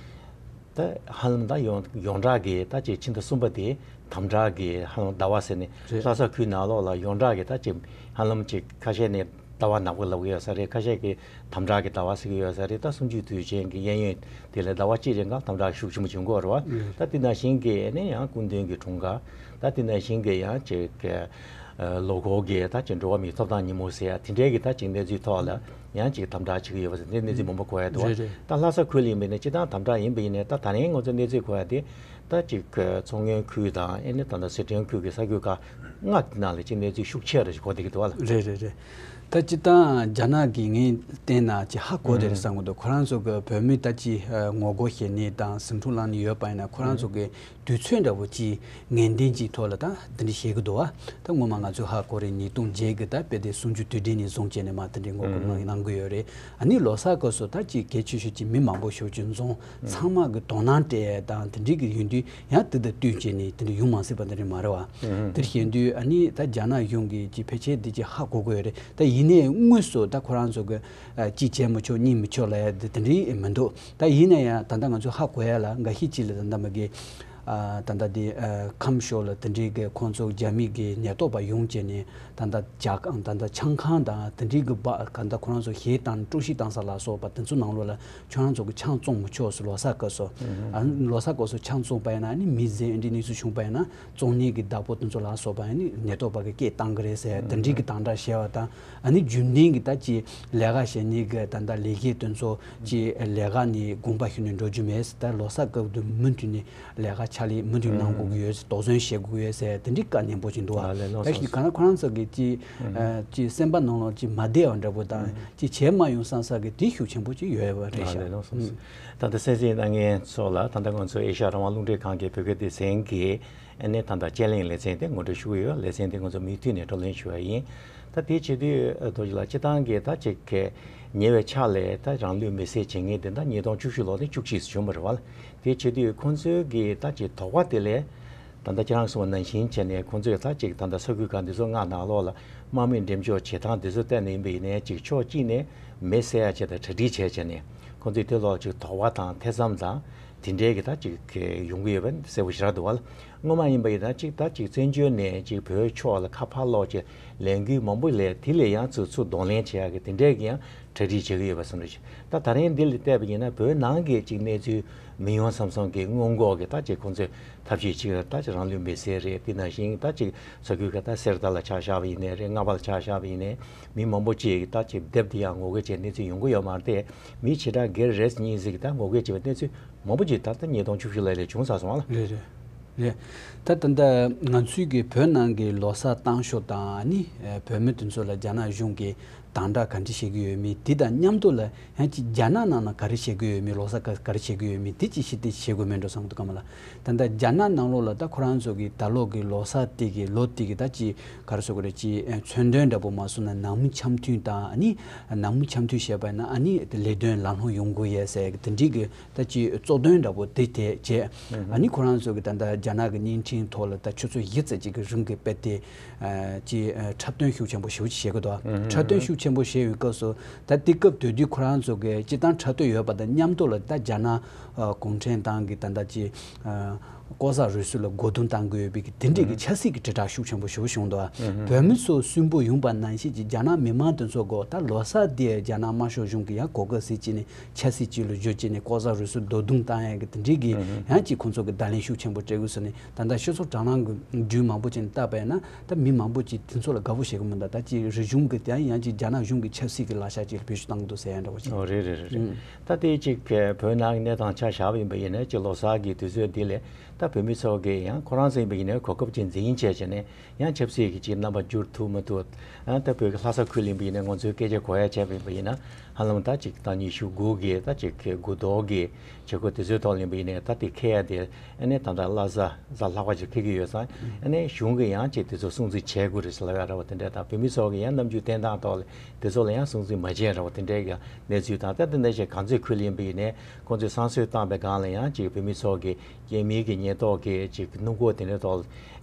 ད་ཧ་ལམ་ད་ཡོངས་ཡོངས་གྲགས་ཀྱི་ད་ཅིག་ཕྱི་ཟླ་གསུམ་པ་དེ་དམ་དྲག་གི་ཧ་ལམ་ཟླ་བ་ཟེར་ནས། རེད། ལྷ་ས་ཁུལ་ནང་ལོགས་ལ་ཡོངས་གྲགས་ཀྱི་ད་ཅིག་ཧ་ལམ་ཅིག་ཁ་ཤས་ནས་ཟླ་བ་ནག་པོ་ལབ་ཀྱི་ཡོད་ས་རེད། ཁ་ཤས་ཀྱིས་དམ་དྲག་གི་ཟླ་བ་ཟེར་གྱི་ཡོད་ས་རེད། ད་གསུམ་བཅུའི་དུས་ཆེན་གྱི་གཡས་གཡོན་དེ་ལ་ཟླ་བ་གཅིག་རིང་ག་དམ་དྲག་ཤུགས་ཆེན་པོ་བྱུང་གི་ཡོད་རེད་བ། ད་དེ་ནང་བཞིན་གྱི་ནས་ཡང་སྐུ་མདུན་གྱི་འཁྲུངས་སྐར། ད་དེ་ནང་བཞིན་གྱི་ཡང་ཅིག་ལོ་འཁོར་གྱི་ད་ཅིག་འགྲོ་བ་མིའི་ཐོབ་ཐང་ཉིན་མོ་ཟེར་ཡ་དེ་འདྲའི་གི་ད་ཅིག་གནས་ཚུལ་ཐོག་ལ་ཡང་ཅིག་དམ་དྲག་བྱེད་ཀྱི་ཡོད་པ་ཟེར་དེ་གནས་ཚུལ་མང་པོ་གོ་ཡ་འདུག་བ། རེད་རེད། ད་ལྷ་ས་ཁུལ་ལ་ཡིན་པ་ཡིན་ནའི་སྤྱིར་བཏང་དམ་དྲག་ཡིན་པ་ཡིན་ནའི་ད་ད་རིང་ང་ཚོ་གནས་ཚུལ་གོ་ཡ་དེ། ད་ཅིག་མཚོ་སྔོན་ཁུལ་དང་ཨེ་ནི་ད་ལྟ་སི་ཁྲོན་ཁུལ་གྱི་ས་ཁུལ་ཁག་ལྔ་དེ་ནང་ལ་ཅིག་གནས་ཚུལ་ཤུགས་ཆེ་རུ་ཞིག་གོ་བསྡད་ཀྱི་འདུག་བ་ལ། རེད་རེད་རེད། ད་སྤྱིར་བཏང་རྒྱ་ནག་གིས་ངས་བལྟས་ན་ཅིག་ཧ་གོ་བསྡད་རེད་བསམ་གྱི་འདུག། ཁོ་རང་ཚོ་གི་བོད་མི་ད་ཅིག་ངོ་རྒོལ་བྱེད་ནི་དང་སེམས་ཤུགས་བསླངས་ནི་ཡོད་པ་ཡིན་ན། ཁོ་རང་ཚོ་གི་དུས་ཚོད་འདྲ་པོ་ཅིག་ངེས་གཏན་ཅིག་ཐོག་ལ་ད་འདི་འདྲ་བྱེད་ཀྱི་འདུག་བ། ད་སྔོན་མ་ང་ཚོས་ཧ་གོ་རེད། ཉིས་སྟོང་བརྒྱད་ཀྱི་ད་དཔེ་དེ་གསུམ་བཅུ་དུས་དྲན་ནས་བཟུང་བྱས་ནས་མར་དེ་འདྲའི་ངོ་རྒོལ་གནང་གནང་གི་ཡོད་རེད། ཨ་ནི་ལོ་གསར་སྐབས་སུ་ད་ཅིག་གལ་ཆེ་ཤོས་ཅིག་མི་མང་པོ་ཞེ་པོ་ཅིག་འཛོམས། ཚང་མ་གི་དོ་སྣང་སྤྲད་དང་དེ་འདྲའི་གི་ཡོང་དུས་ཡང་དེ་དང་བསྟུན་བྱས་ནས་དེ་འདྲ་ཡོང་མ་སྲིད་པ་དེ་འདྲ་མ་རེད་བ། དེར་བཤད་དུས་ཨ་ནི་ད་རྒྱ་ནག་གཞུང་གིས་ཅིག་ཕལ་ཆེར་འདི་ཅིག་ཧ་གོ་གི་ཡོད་རེད། ད་ཡིན་ནའི་དངོས་སུ་ད་ཁོ་རང་ཚོ་གི་ཨ་གཅིག་བྱེད་མི་ཆོག་གཉིས་མི་ཆོག་ལབ་ཡ་དེ་དེ་འདྲའི་མི་འདུག། ད་ཡིན་ན་ཡང་ད་ལྟ་ང་ཚོ་ཧ་གོ་ཡ་ལ་འགའ་ཤས་ཅིག་ལ་ད་ལྟ་མ་གི་ཨ་ད་ལྟ་དེ་ཨ་ཁམས་ཕྱོགས་ལ་དེ་འདྲའི་གི་ཁོང་ཚོ་རྒྱ་མི་གི་ཉེན་རྟོག་པ་ཡོང་བྱས་ནས་ད་ལྟ་ཇ་ཁང་ད་ལྟ་ཆང་ཁང་དང་དེ་འདྲའི་གི་སྦག་ག་ད་ཁོ་རང་ཚོ་གཞས་བཏང་སྤྲོ་སྐྱིད་བཏང་ས་ལ་སོགས་པ་དེ་ཚོ་ནང་ལོགས་ལ་ཁྱོད་རང་ཚོ་གི་ཆང་བཙོང་མི་ཆོག་ཟེར། ལོ་གསར་སྐབས་སུ་ཨ་ལོ་གསར་སྐབས་སུ་ཆང་བཙོང་པ་ཡིན་ན་ཨ་ནི་མི་རྫས་འདི་གནས་ཚུལ་བྱུང་པ་ཡིན་ན་བཙོང་ནི་གི་བདག་པོ་དེ་ཚོ་ལ་སོགས་པ་ཨ་ནི་ཉེན་རྟོག་པ་གི་སྐད་བཏང་གི་རེད་ཟེར། དེ་འདྲའི་གི་དམ་དྲག་བྱས་པ་དང་། ཨ་ནི་རྒྱུན་ལྡན་གྱི་ད་ཅིག་ལས་ཀ་བྱེད་ནི་གི་ད་ལྟ་ལས་བྱེད་དེ་ཚོ་ཅིག་ལས་ཀ་ནས་དགོངས་པ་ཞུ་ནས་འགྲོ་རྒྱུ་མེད་ཟེར། ད་ལོ་གསར་སྐབས་དུ་མུ་མཐུད་ནས་ལས་ཀ་ཕྱག་ལས་མུ་མཐུད་གནང་དགོས་ཀྱི་ཡོད་ཟེར། དོགས་ཟོན་བྱེད་དགོས་ཀྱི་ཡོད་ཟེར། དེ་འདྲའི་བཀའ་ནན་པོ་ཅིག་འདུག་བ། ཨ་ལས་ལོ་ད་ཞིག་ག་ན་ཁོ་རང་ཚོ་གི་ཅིག་ཨ་ཅིག་སེམས་པ་ནང་ལོགས་ཅིག་མ་བདེ་བ་འདྲ་པོ་དང་ཅིག་བྱེད་མ་ཡོང་བསམ་ས་གི་དེ་ཤུགས་ཆེན་པོ་ཅིག་ཡོད་པ་རེད་ཨ་ཤག། ལས་ལོ་ད་ལྟ་གསན་གཟིགས་གནང་མཁན་ཚོ་ལ་ད་ལྟ་ང་ཚོ་ཨེ་ཤ་ཡ་རང་དབང་རླུང་འཕྲིན་ཁང་གི་བོད་སྐད་སྡེ་ཚན་གྱི་ཨ་ནི་ད་ལྟ་དཔྱད་གླེང་ལེ་ཚན་དེ་ངོ་སྤྲོད་ཞུ་གི་ཡོད། ལེ་ཚན་དེ་ང་ཚོ་མུ་མཐུད་ནས་བགྲོ་གླེང་ཞུ་བ་ཡིན། ད་དེ་བྱེད་དུས་རྡོ་རྗེ་ལགས་སྤྱིར་བཏང་གི་ད་ཅིག་གི་ཉེ་བའི་ཆར་ལས་ད་རང་ལུས་མེར་སྲེག་བྱེད་མཁན་དེ་ད་ཉིས་སྟོང་བཅུ་བཞི་ལོ་ནས་བཅུ་གཅིག་བྱུང་བ་རེད་བ། དེ་བྱེད་དུས་ཁོང་ཚོའི་གི་ད་ཅིག་དོགས་པ་དེ་ལས་ད་ལྟ་ཁྱེད་རང་གསུངས་པ་ནང་བཞིན་བྱས་ནས་ཁོང་ཚོས་ད་ཅིག་ད་ལྟ་ས་ཁུལ་ཁག་འདི་ཚོ་ལྔ་ནང་ལོགས་ལ་དམག་མི་འགྲེམས་འཇོག་བྱེད་སྟངས་འདི་ཚོ་བལྟས་ནས་ཡིན་པ་ཡིན་ནའི་ཅིག་ཕྱོགས་གཅིག་ནས་མེར་སྲེག་ཡ་བྱས་དང་གྲ་སྒྲིག་བྱས་བྱས་ནས་ཁོང་ཚོས་དེ་ལོག་ཅིག་དོགས་པ་དང་ཐེ་ཚོམ་དང་དེ་འདྲའི་གི་ད་ཅིག་གི་ཡོང་གི་ཡོད་པ་གསལ་པོ་ཞེ་དྲག་འདུག་བ། སྔོན་མ་ཡིན་པ་ཡིན་ན་ཅིག་ད་ཅིག་བཙན་བྱོལ་ནས་ཅིག་བོད་ཕྱོགས་ལ་ཁ་ཕར་ལོག་ཅིག་ལས་འགུལ་མང་པོ་ལས་དེ་ལས་ཡང་ཚུར་ཚུར་གདོང་ལེན་བྱེད་ཡག་གི་དེ་འདྲས་ཀྱི་ཡང་གྲ་སྒྲིག་བྱེད་ཀྱི་ཡོད་པ་བསམ་རེད། ད་ད་རིང་འདི་ལ་བལྟས་པ་ཡིན་ན་བོད་ནང་གི་ཅིག་གནས་ཚུལ་མི་ཡོང་བསམ་བསམ་གྱི་སྔོན་འགོག་གི་ད་ཅིག་ཁོང་ཚོས་ཐབས་ཤེས་ཅིག་ད་ཅིག་རང་ལུས་མེར་སྲེག་རེད། དེ་ནང་བཞིན་ད་ཅིག་ས་ཁུལ་ག་ད་གསེར་རྟ་ལ་ཆ་བཞག་པ་ཡིན་ནའི་རེད། རྔ་པ་ལ་ཆ་བཞག་པ་ཡིན་ནའི་མི་མང་པོ་ཅིག་ད་ཅིག་སྡེབ་དེ་ཡང་ངོ་རྒོལ་བྱས་གནས་ཚུལ་ཡོང་གི་ཡོད་མ་རེད་དེ། མི་ཞེ་དྲག་སྒེར་རེ་གཉིས་ཟིག་ད་ངོ་རྒོལ་བྱས་པའི་གནས་ཚུལ་མང་པོ་ཅིག་ད་ལྟ་ཉིས་སྟོང་བཅུ་བཞི་ལོ་ལ་བྱུང་ཚར་སོང་བ་ལ། རེད་རེད་རེད། ད་ད་ལྟ་ང་ཚོའི་གི་བོད་ནང་གི་ལོ་གསར་བཏང་ཕྱོགས་དང་ནི་བོད་མི་དེ་ཚོ་ལ་རྒྱ་ནག་གཞུང་གིས་དམ་དྲག་ག་འདྲ་བྱེད་ཀྱི་ཡོད་མེད་དེ་དང་མཉམ་དུ་ལ་ཡང་ཅིག་རྒྱ་ནག་ནང་ན་ག་རེ་བྱེད་ཀྱི་ཡོད་མེད། ལོ་གསར་ག་ག་རེ་བྱེད་ཀྱི་ཡོད་མེད་དེ་ཅིག་ཞིབ་ཏུ་བྱེད་དགོས་མེད་འགྲོ་བསམ་འདུག་གམ་ལ། ད་ལྟ་རྒྱ་ནག་ནང་ལོགས་ལ་ད་ཁོ་རང་ཚོ་གི་ད་ལོ་གི་ལོ་གསར་དེ་གི་ལོ་དེ་གི་ད་ཅིག་ག་རེ་ཟེར་དགོས་རེད། ཅིག་མཚོན་དོན་འདྲ་པོ་མ་སོང་ན་ནང་མི་འཆམ་མཐུན་དང་ཨ་ནི་ནང་མི་འཆམ་མཐུན་བྱས་པ་ན་ཨ་ནི་ལས་དོན་ལམ་ལྷོང་ཡོང་དགོས་ཡས་ཟེར་གི་དེ་འདྲའི་གི་ད་ཅིག་གཙོ་དོན་འདྲ་པོ་དེ་དེ་བྱས། ཨ་ནི་ཁོ་རང་ཚོ་གི་ད་ལྟ་རྒྱ་ནག་གི་བརྙན་འཕྲིན་ཐོག་ལ་ད་ཆུ་ཚོད་བཞི་ཙམ་ཅིག་གི་རིང་གི་དཔེ་དེ་ཅིག་འཁྲབ་སྟོན་ཤུགས་ཆེན་པོ་ཞེ་པོ་ཅིག་བྱེད་ཀྱི་འདུག། འཁྲབ་སྟོན་ཤུགས་ཆེན་པོ་བྱས་ཡོད་སྐབས་སུ་ད་དེ་སྐབས་དེ་དུས་ཁོ་རང་ཚོ་གི་སྤྱིར་བཏང་འཁྲབ་སྟོན་ཡོད་པ་དང་མཉམ་དུ་ལ་ད་རྒྱ་ནག་གུང་ཁྲན་ཏང་གི་ད་ལྟ་ཅིག་ ལྐོག་ཟ་རུལ་སུངས་ལ་མགོ་རྡུང་བཏང་གི་ཡོད་པའི་གི་དེ་འདྲའི་གི་ཆབ་སྲིད་ཀྱི་དྲིལ་བསྒྲགས་ཤུགས་ཆེན་པོ་ཞེ་པོ་བྱུང་འདུག་ཨ། བོད་མི་ཚོ་སུན་པོ་ཡོང་པ་ནང་བཞིན་གྱི་རྒྱ་ནག་མི་མང་དེ་ཚོ་གོ་ད་ལོ་གསར་དེ་རྒྱ་ནག་དམར་ཤོག་གཞུང་གིས་ཡང་གོ་སྐབས་ཟིག་བྱས་ནས་ཆབ་སྲིད་ཅིག་ལ་བརྗོད་བྱས་ནས་ལྐོག་ཟ་རུལ་སུངས་མགོ་རྡུང་བཏང་ཡ་གི་དེ་འདྲའི་གི་ཡང་ཅིག་ཁོང་ཚོ་གི་བརྡ་ལན་ཤུགས་ཆེན་པོ་སྤྲད་དགོས་ཟེར་ནས། ད་ལྟ་སྤྱི་ཚོགས་དྲ་ལམ་གྱི་བརྒྱུད་མང་པོ་ཅིག་ནས་བལྟས་པ་ཡིན་ན། ད་མི་མང་པོ་ཅིག་དེ་ཚོ་ལ་དགའ་པོ་བྱེད་ཀྱི་མི་འདུག་ད་ཅིག་རིག་གཞུང་གི་དེ་ཡང་ཅིག་རྒྱ་ནག་གཞུང་གི་ཆབ་སྲིད་ཀྱི་ལག་ཆ་ཅིག་ལ་བེད་སྤྱོད་བཏང་གི་འདུག་ཟེར་ཡ་འདྲ་བོ་ཅིག་ཨོ་རེད་རེད་རེད་རེད། ཨང་། ད་དེ་ཅིག་བོད་ནང་གི་གནས་སྟངས་ཆ་བཞག་པ་ཡིན་པ་ཡིན་ན། ཅིག་ལོ་གསར་གྱི་དུས་ཚོད་འདི་ལས་ད་བོད་མི་ཚོ་གི་ཡང་ཁོ་རང་ཚོ་ཡིན་པ་ཡིན་ན་གོ་སྐབས་ཅིག་འཛིན་བྱས་བྱས་ནས་ཡང་ཆབ་སྲིད་ཀྱི་ཅིག་རྣམ་པ་འགྱུར་ཐུབ་མི་ཐུབ། ཨ་ད་བོད་ཀྱི་ལྷ་ས་ཁུལ་ཡིན་པ་ཡིན་ན་ང་ཚོའི་སྐད་ཆ་གོ་ཡ་བྱས་པ་ཡིན་པ་ཡིན་ན། ཧ་ལམ་ད་ཅིག་ད་ཉི་ཤུ་དགུ་གི་ད་ཅིག་གི་དགུ་ཐོག་གི་བྱེད་སྒོ་དེ་ཚོའི་ཐོག་ལ་ཡིན་པ་ཡིན་ནའི་ད་དེ་འཁེལ་ཡ་དེ་ཨ་ནི་ད་ལྟ་བླ་གཟའ་གཟའ་ལྷག་པ་ཅིག་འཁེལ་གྱི་ཡོད་ཙང་། ཨ་ནི་གཞུང་གིས་ཡང་ཅིག་དེ་ཚོ་སྲུང་བརྩི་བྱེད་དགོས་རེད་ཟེར་ལབ་ཡ་འདྲ་བོ་དེ་འདྲ་དང་། བོད་མི་ཚོ་གི་ཡང་རྣམ་འགྱུར་བསྟན་སྟངས་ཐོག་ལ་དེ་ཚོ་ལ་ཡང་སྲུང་བརྩི་མ་བྱས་འདྲ་བོ་དེ་འདྲའི་གི་གནས་ཚུལ་དང་། ད་དེ་འདྲ་ཞིག་གངས་མཛོད་ཁུལ་ལ་ཡིན་པ་ཡིན་ནའི་ཁོང་ཚོས་བསང་གསོལ་བཏང་པའི་སྒང་ལ་ཡང་ཅིག་བོད་མི་ཚོ་གི་སྐྱེས་སྨན་གྱི་ཉེན་རྟོག་གི་ཅིག་སྣུམ་འཁོར་དེ་འདྲའི་ཐོག་ལ་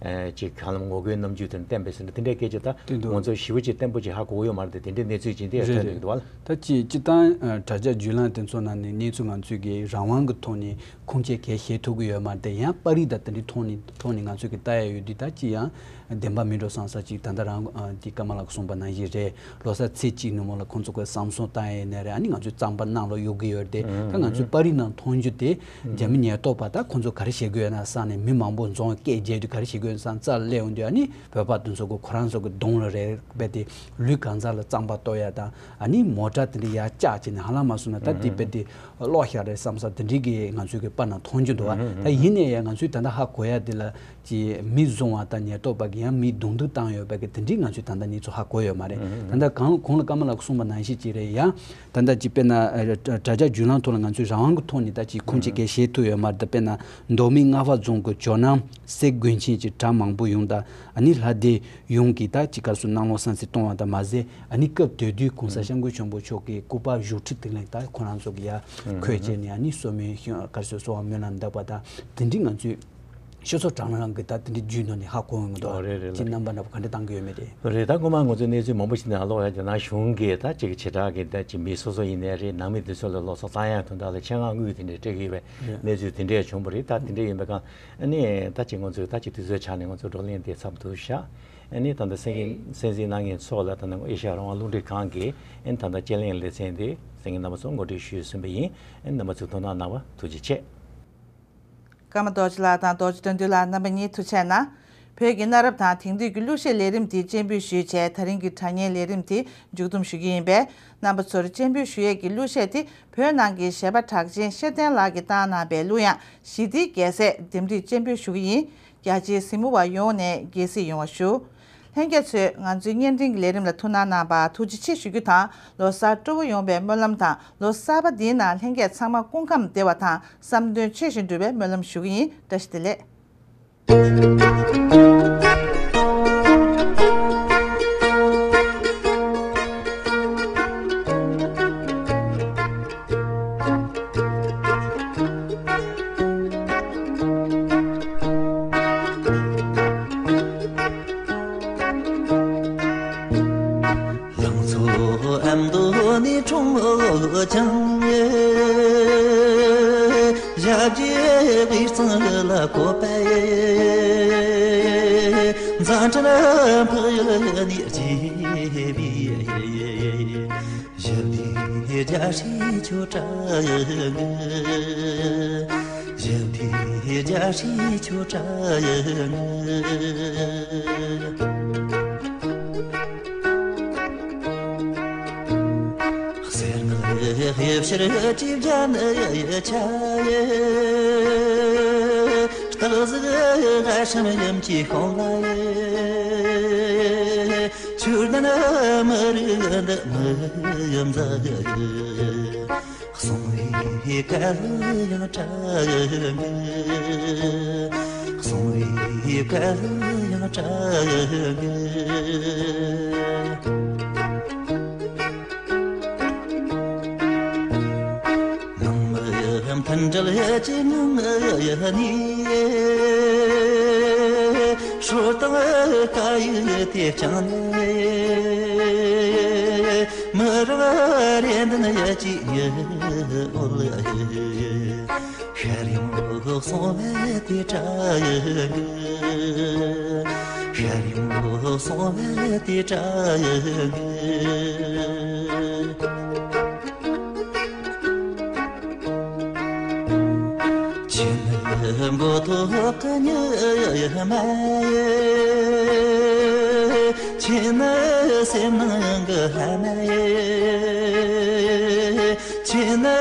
ཅིག་ཧ་ལམ་ངོ་རྒོལ་རྣམ་འགྱུར་དེ་འདྲ་བསྟན་པས་ཟེར་ན། དེ་འདྲའི་སྐད་ཆ་ད་དེ་འདུག་ང་ཚོ་ཞེ་པོ་ཅིག་བརྟན་པོ་ཅིག་ཧ་གོ་གི་ཡོད་མ་རེད་དེ། དེ་འདྲའི་གནས་ཚུལ་ཅིག་འདི་ཡང་རེད་ཐོན་རེད། འདུག་བ་ལ། ད་ཅིག་སྤྱིར་བཏང་དྲ་རྒྱ་བརྒྱུད་ལམ་དེ་ཚོ་ནང་ནས་གནས་ཚུལ་ང་ཚོས་ཀྱི་རང་དབང་གི་ཐོག་ནས་ཁུངས་སྐྱེལ་གལ་བྱེད་ཐུབ་ཀྱི་ཡོད་མ་རེད་དེ། ཡང་པར་རིས་དང་དེ་འདྲའི་ཐོག་ནས་ཐོག་ནས་ང་ཚོས་ཀྱི་ལྟ་ཡ་ཡོད་དུས། ད་ཅིག་ཡང་བདེན་པ་མིན་འགྲོ་བསམ་ས་ཅིག་ད་ལྟ་རང་ཨ་ཀྱི་ཀརྨ་ལགས་གསུངས་པ་ནང་བཞིན་རེད། ལོ་གསར་ཚེས་གཅིག་ནུབ་མོ་ལ་ཁོང་ཚོ་གི་བསང་གསོལ་བཏང་ཡས་ནས་རེད། ཨ་ནི་ང་ཚོའི་རྩམ་པ་ནང་ལོགས་གཡུག་གི་ཡོད་རེད་དེ། ད་ང་ཚོའི་པར་རིས་ནང་མཐོང་རྒྱུ་དེ་རྒྱ་མི་ཉེན་རྟོག་པ་ད་ཁོང་ཚོ་ག་རེ་བྱེད་ཀྱི་ཡོད་ན་བསམ་ནས། མི་མང་པོ་རྫོང་སྐད་རྒྱག་དུས་ག་རེ་བྱེད་ཀྱི་ཡོད་ན་བསམ་རྩ་ལ་སླེབས་ཡོང་དུས། ཨ་ནི་བོད་པ་དེ་ཚོ་གི་ཁོ་རང་ཚོ་གི་གདོང་ལ་རེ་རྦད་དེ་ལུས་གང་ཚང་ལ་རྩམ་པ་གཏོར་ཡ་དང་། ཨ་ནི་མོ་ཊ་དེ་འདྲ་ཡར་བཅག་བྱས་ནས་ཧ་ལམ་མ་སོང་ན་ད་དེ་རྦད་དེ་གློག་ཤར་རེད་བསམ་ས་དེ་འདྲའི་གི་ང་ཚོའི་གི་པར་ནང་མཐོང་རྒྱུ་འདུག་བ། ད་ཡིན་ནའི་ཡང་ང་ཚོས་ད་ལྟ་ཧ་གོ་ཡ་དེ་ལ་ཅིག་མི་བཟུང་བ་དང་ཉེན་རྟོག་པ་གི་ཡང་མི་རྡུང་རྡེག་བཏང་ཡོད་པ་གི་དེ་འདྲའི་ང་ཚོས་ད་ལྟ་གནས་ཚུལ་ཧ་གོ་ཡོད་མ་རེད། ད་ལྟ་གང་གོང་ལ་ཀརྨ་ལགས་གསུངས་པ་ནང་བཞིན་ཅིག་རེད། ཡང་ད་ལྟ་ཅིག་དཔེར་ན་ཨ་དྲ་དྲ་རྒྱ་བརྒྱུད་ལམ་ཐོག་ལ་ང་ཚོས་རང་དབང་གི་ཐོག་ནས་ད་ཅིག་ཁུངས་སྐྱེལ་གལ་བྱེད་ཐུབ་ཡོད་མ་རེད། ད་དཔེར་ན་མདོ་སྨད་རྔ་བ་རྫོང་གི་ཇོ་ནང་སེ་དགོན་ཆེན་གྱི་གྲྭ་མང་པོ་ཡོངས་དང་། ཨ་ནི་ལྷ་སྡེ་ཡོངས་ཀྱིས་ད་ཅིག་ག་རེ་ཟེར། གནམ་ལོ་གསར་ཚེས་གཏོང་བ་དང་མ་ཟད། ཨ་ནི་སྐབས་དེ་དུས་གོང་ས་སྐྱབས་མགོན་ཆེན་པོ་མཆོག་གི་སྐུ་པར་བཞུགས་ཁྲི་བརྟན་བརླིང་ད་ཁོ་རང་ཚོ་གི་ཡ་འཁོད་བྱས་ནས། ཨ་ནི་གསོལ་སྨན་ག་རེ་ཟེར། གསོལ་བ་སྨོན་ལམ་འདེབས་པ་དང་དེ་འདྲའི་ང་ཚོས་སྤྱི་ཚོགས་དྲ་ལམ་གི་ད་དེ་འདྲའི་བརྒྱུད་ནང་ནས་ཧ་གོ་ཡོང་གི་འདུག་ཨོ་རེད་རེད་ཅིག་རེད། རྣམ་པ་འདྲ་པོ་ག་འདྲ་བཏང་གི་ཡོད་མེད་དེ། རེད། ད་སྔོན་མ་ང་ཚོས་གནས་ཚུལ་མང་པོ་ཞིག་ནང་ཀློག་ཡ། རྒྱ་ནག་གཞུང་གིས་ད་ཅིག་བྱེ་བྲག་གི་ད་ཅིག་མི་སོ་སོ་ཡིན་ནའི་རེད། ནང་མི་དེ་ཚོ་ལ་ལོ་གསར་བཏང་ཡ་དོན་དག་ལ་ཆེད་མངགས་དངུལ་དེ་འདྲ་སྤྲད་ཀྱི་ཡོད་པའི་གནས་ཚུལ་དེ་འདྲ་བྱུང་བ་རེད། ད་དེ་འདྲ་ཡིན་པའི་སྒང་། ཨ་ནི་ད་ཅིག་ང་ཚོས་ད་ཅིག་དུས་ཚོད་ཆགས་ནས་ང་ཚོ་བགྲོ་གླེང་དེ་མཚམས་དུ་བཞག་ཨ་ནི་ད་ལྟ་གསན་མཁན་གསན་གཟིགས་གནང་མཁན་ཚོ་ལ་ད་ནང་ཨེ་ཤ་ཡ་རང་དབང་རླུང་འཕྲིན་ཁང་གི་ཨ་ནི་ད་ལྟ་དཔྱད་གླེང་ལེ་ཚན་དེ་གསན་མཁན་རྣམ་པ་ཚོ་ངོ་སྤྲོད་ཞུས་ཟིན་པ་ཡིན། ཨ་ནི་རྣམ་པ་ཚོས་དོ་སྣང་གནང་བ་ཐུགས་རྗེ་ཆེ། ཀརྨ་རྡོ་རྗེ་ལགས་དང་རྡོ་རྗེ་དོན་འདུས་ལགས། རྣམ་པ་གཉིས་ཐུགས་རྗེ་གནང་། བོད་ཀྱི་གནའ་རབས་དང་དེང་དུས་ཀྱི་གླུ་གཞས་ལས་རིམ་འདི་སྤྱན་འབུལ་ཞུས་བྱས། ད་རིང་གི་དྲ་བརྙན་ལས་རིམ་དེ་མཇུག་བསྡོམས་ཞུ་གི་ཡིན་པས། རྣམ་པ་ཚོར་སྤྱན་འབུལ་ཞུ་ཡས་ཀྱི་གླུ་གཞས་དེ་བོད་ནང་གི་གཞས་པ་གྲགས་ཅན་ཤེར་ལྡན་ལགས་ཀྱིས་བཏང་གནང་པའི་གླུ་དབྱངས་ཞི་བདེའི་རྒྱལ་སྲས། འདེམས་སྒྲིག་སྤྱན་འབུལ་ཞུ་གི་ཡིན། རྒྱ་ཆེའི་གཟིགས་མོ་བ་ཡོངས་ནས་དགྱེས་གཟིགས་ཡོང་བ་ཞུ། ལྷན་རྒྱས་ཚོས་ང་ཚོའི་བརྙན་འཕྲིན་གྱི་ལས་རིམ་ལ་ཐུགས་སྣང་གནང་བར་ཐུགས་རྗེ་ཆེ་ཞུ་རྒྱུ་དང་། ལོ་གསར་སྤྲོ་བོ་ཡོང་བའི་སྨོན་ལམ་དང་། ལོ་གསར་པ་འདིའི་ནང་ལྷན་རྒྱས་ཚང་མ་སྐུ་ཁམས་བདེ་བ་དང་། བསམ་དོན་ཆོས་བཞིན་འགྲུབ་པའི་སྨོན་ལམ་ཞུ་གི་ཡིན། བཀྲ་ཤིས་བདེ་ལེགས། ལང་ཚོ་ཨ་མདོ་ནས་འཁྲུངས་ཀྱང་། ཞབས་ཀྱི་དབུས་གཙང་ལ་བཀོད་པའི། མཛའ་འབྲེལ་འཕགས་ཡུལ་ནས་སྐྱེས་པའི། ཞི་བདེའི་རྒྱལ་སྲས་ཁྱོད་དྲན་གི། ཞི་བདེའི་རྒྱལ་སྲས་ཁྱོད་དྲན་གི། གསེར་མིག་དབྱིབས་ཕྱིར་གྱིས་བརྒྱན་ཡི་ཆ་ཡི། སྟག་གཟིག་ཧ་ཤམ་ཡུམ་གྱི་ཤོང་ལ་ཡི། ཆོས་ལྡན་མི་རིགས་འདི་མི་མཛའ་གི། གསུང་བའི་སྐད་ཡང་དྲག་གི། གསུང་བའི་སྐད་ཡང་དྲག་གི། ནང་མི་མཐུན་སྒྲིལ་གྱི་ངང་ནས། སྲོལ་དང་སྐད་ཡིག་དེ་བསྐྱངས་ནས། མི་རབས་རེ་འདུན་གྱི་ཉི་འོད། ཤར་ཡོང་སོང་བས་དེ་དྲག་ཡོད་གི། ཤར་ཡོང་སོང་བས་དེ་དྲག་ཡོད་གི། ཁྱེད་ནི་མགོ་ཐོག་གི་ཉི་མ་ཡིན། ཁྱེད་ནི་སེམས་ནང་གི་ལྷ་མ་ཡིན། ཁྱེད་ནི་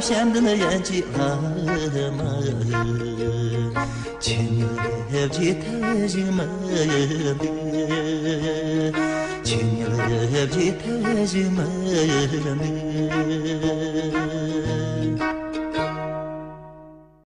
བྱམས་ལྡན་ཡན་གྱི་བླ་མ་ཡིན། ཁྱེད་ཉིད་ལས་བརྗེད་ཐབས་ཤིག་མི་འདུག་ཁྱེད་ཉིད་ལས་བརྗེད་ཐབས་ཤིག་མི་འདུག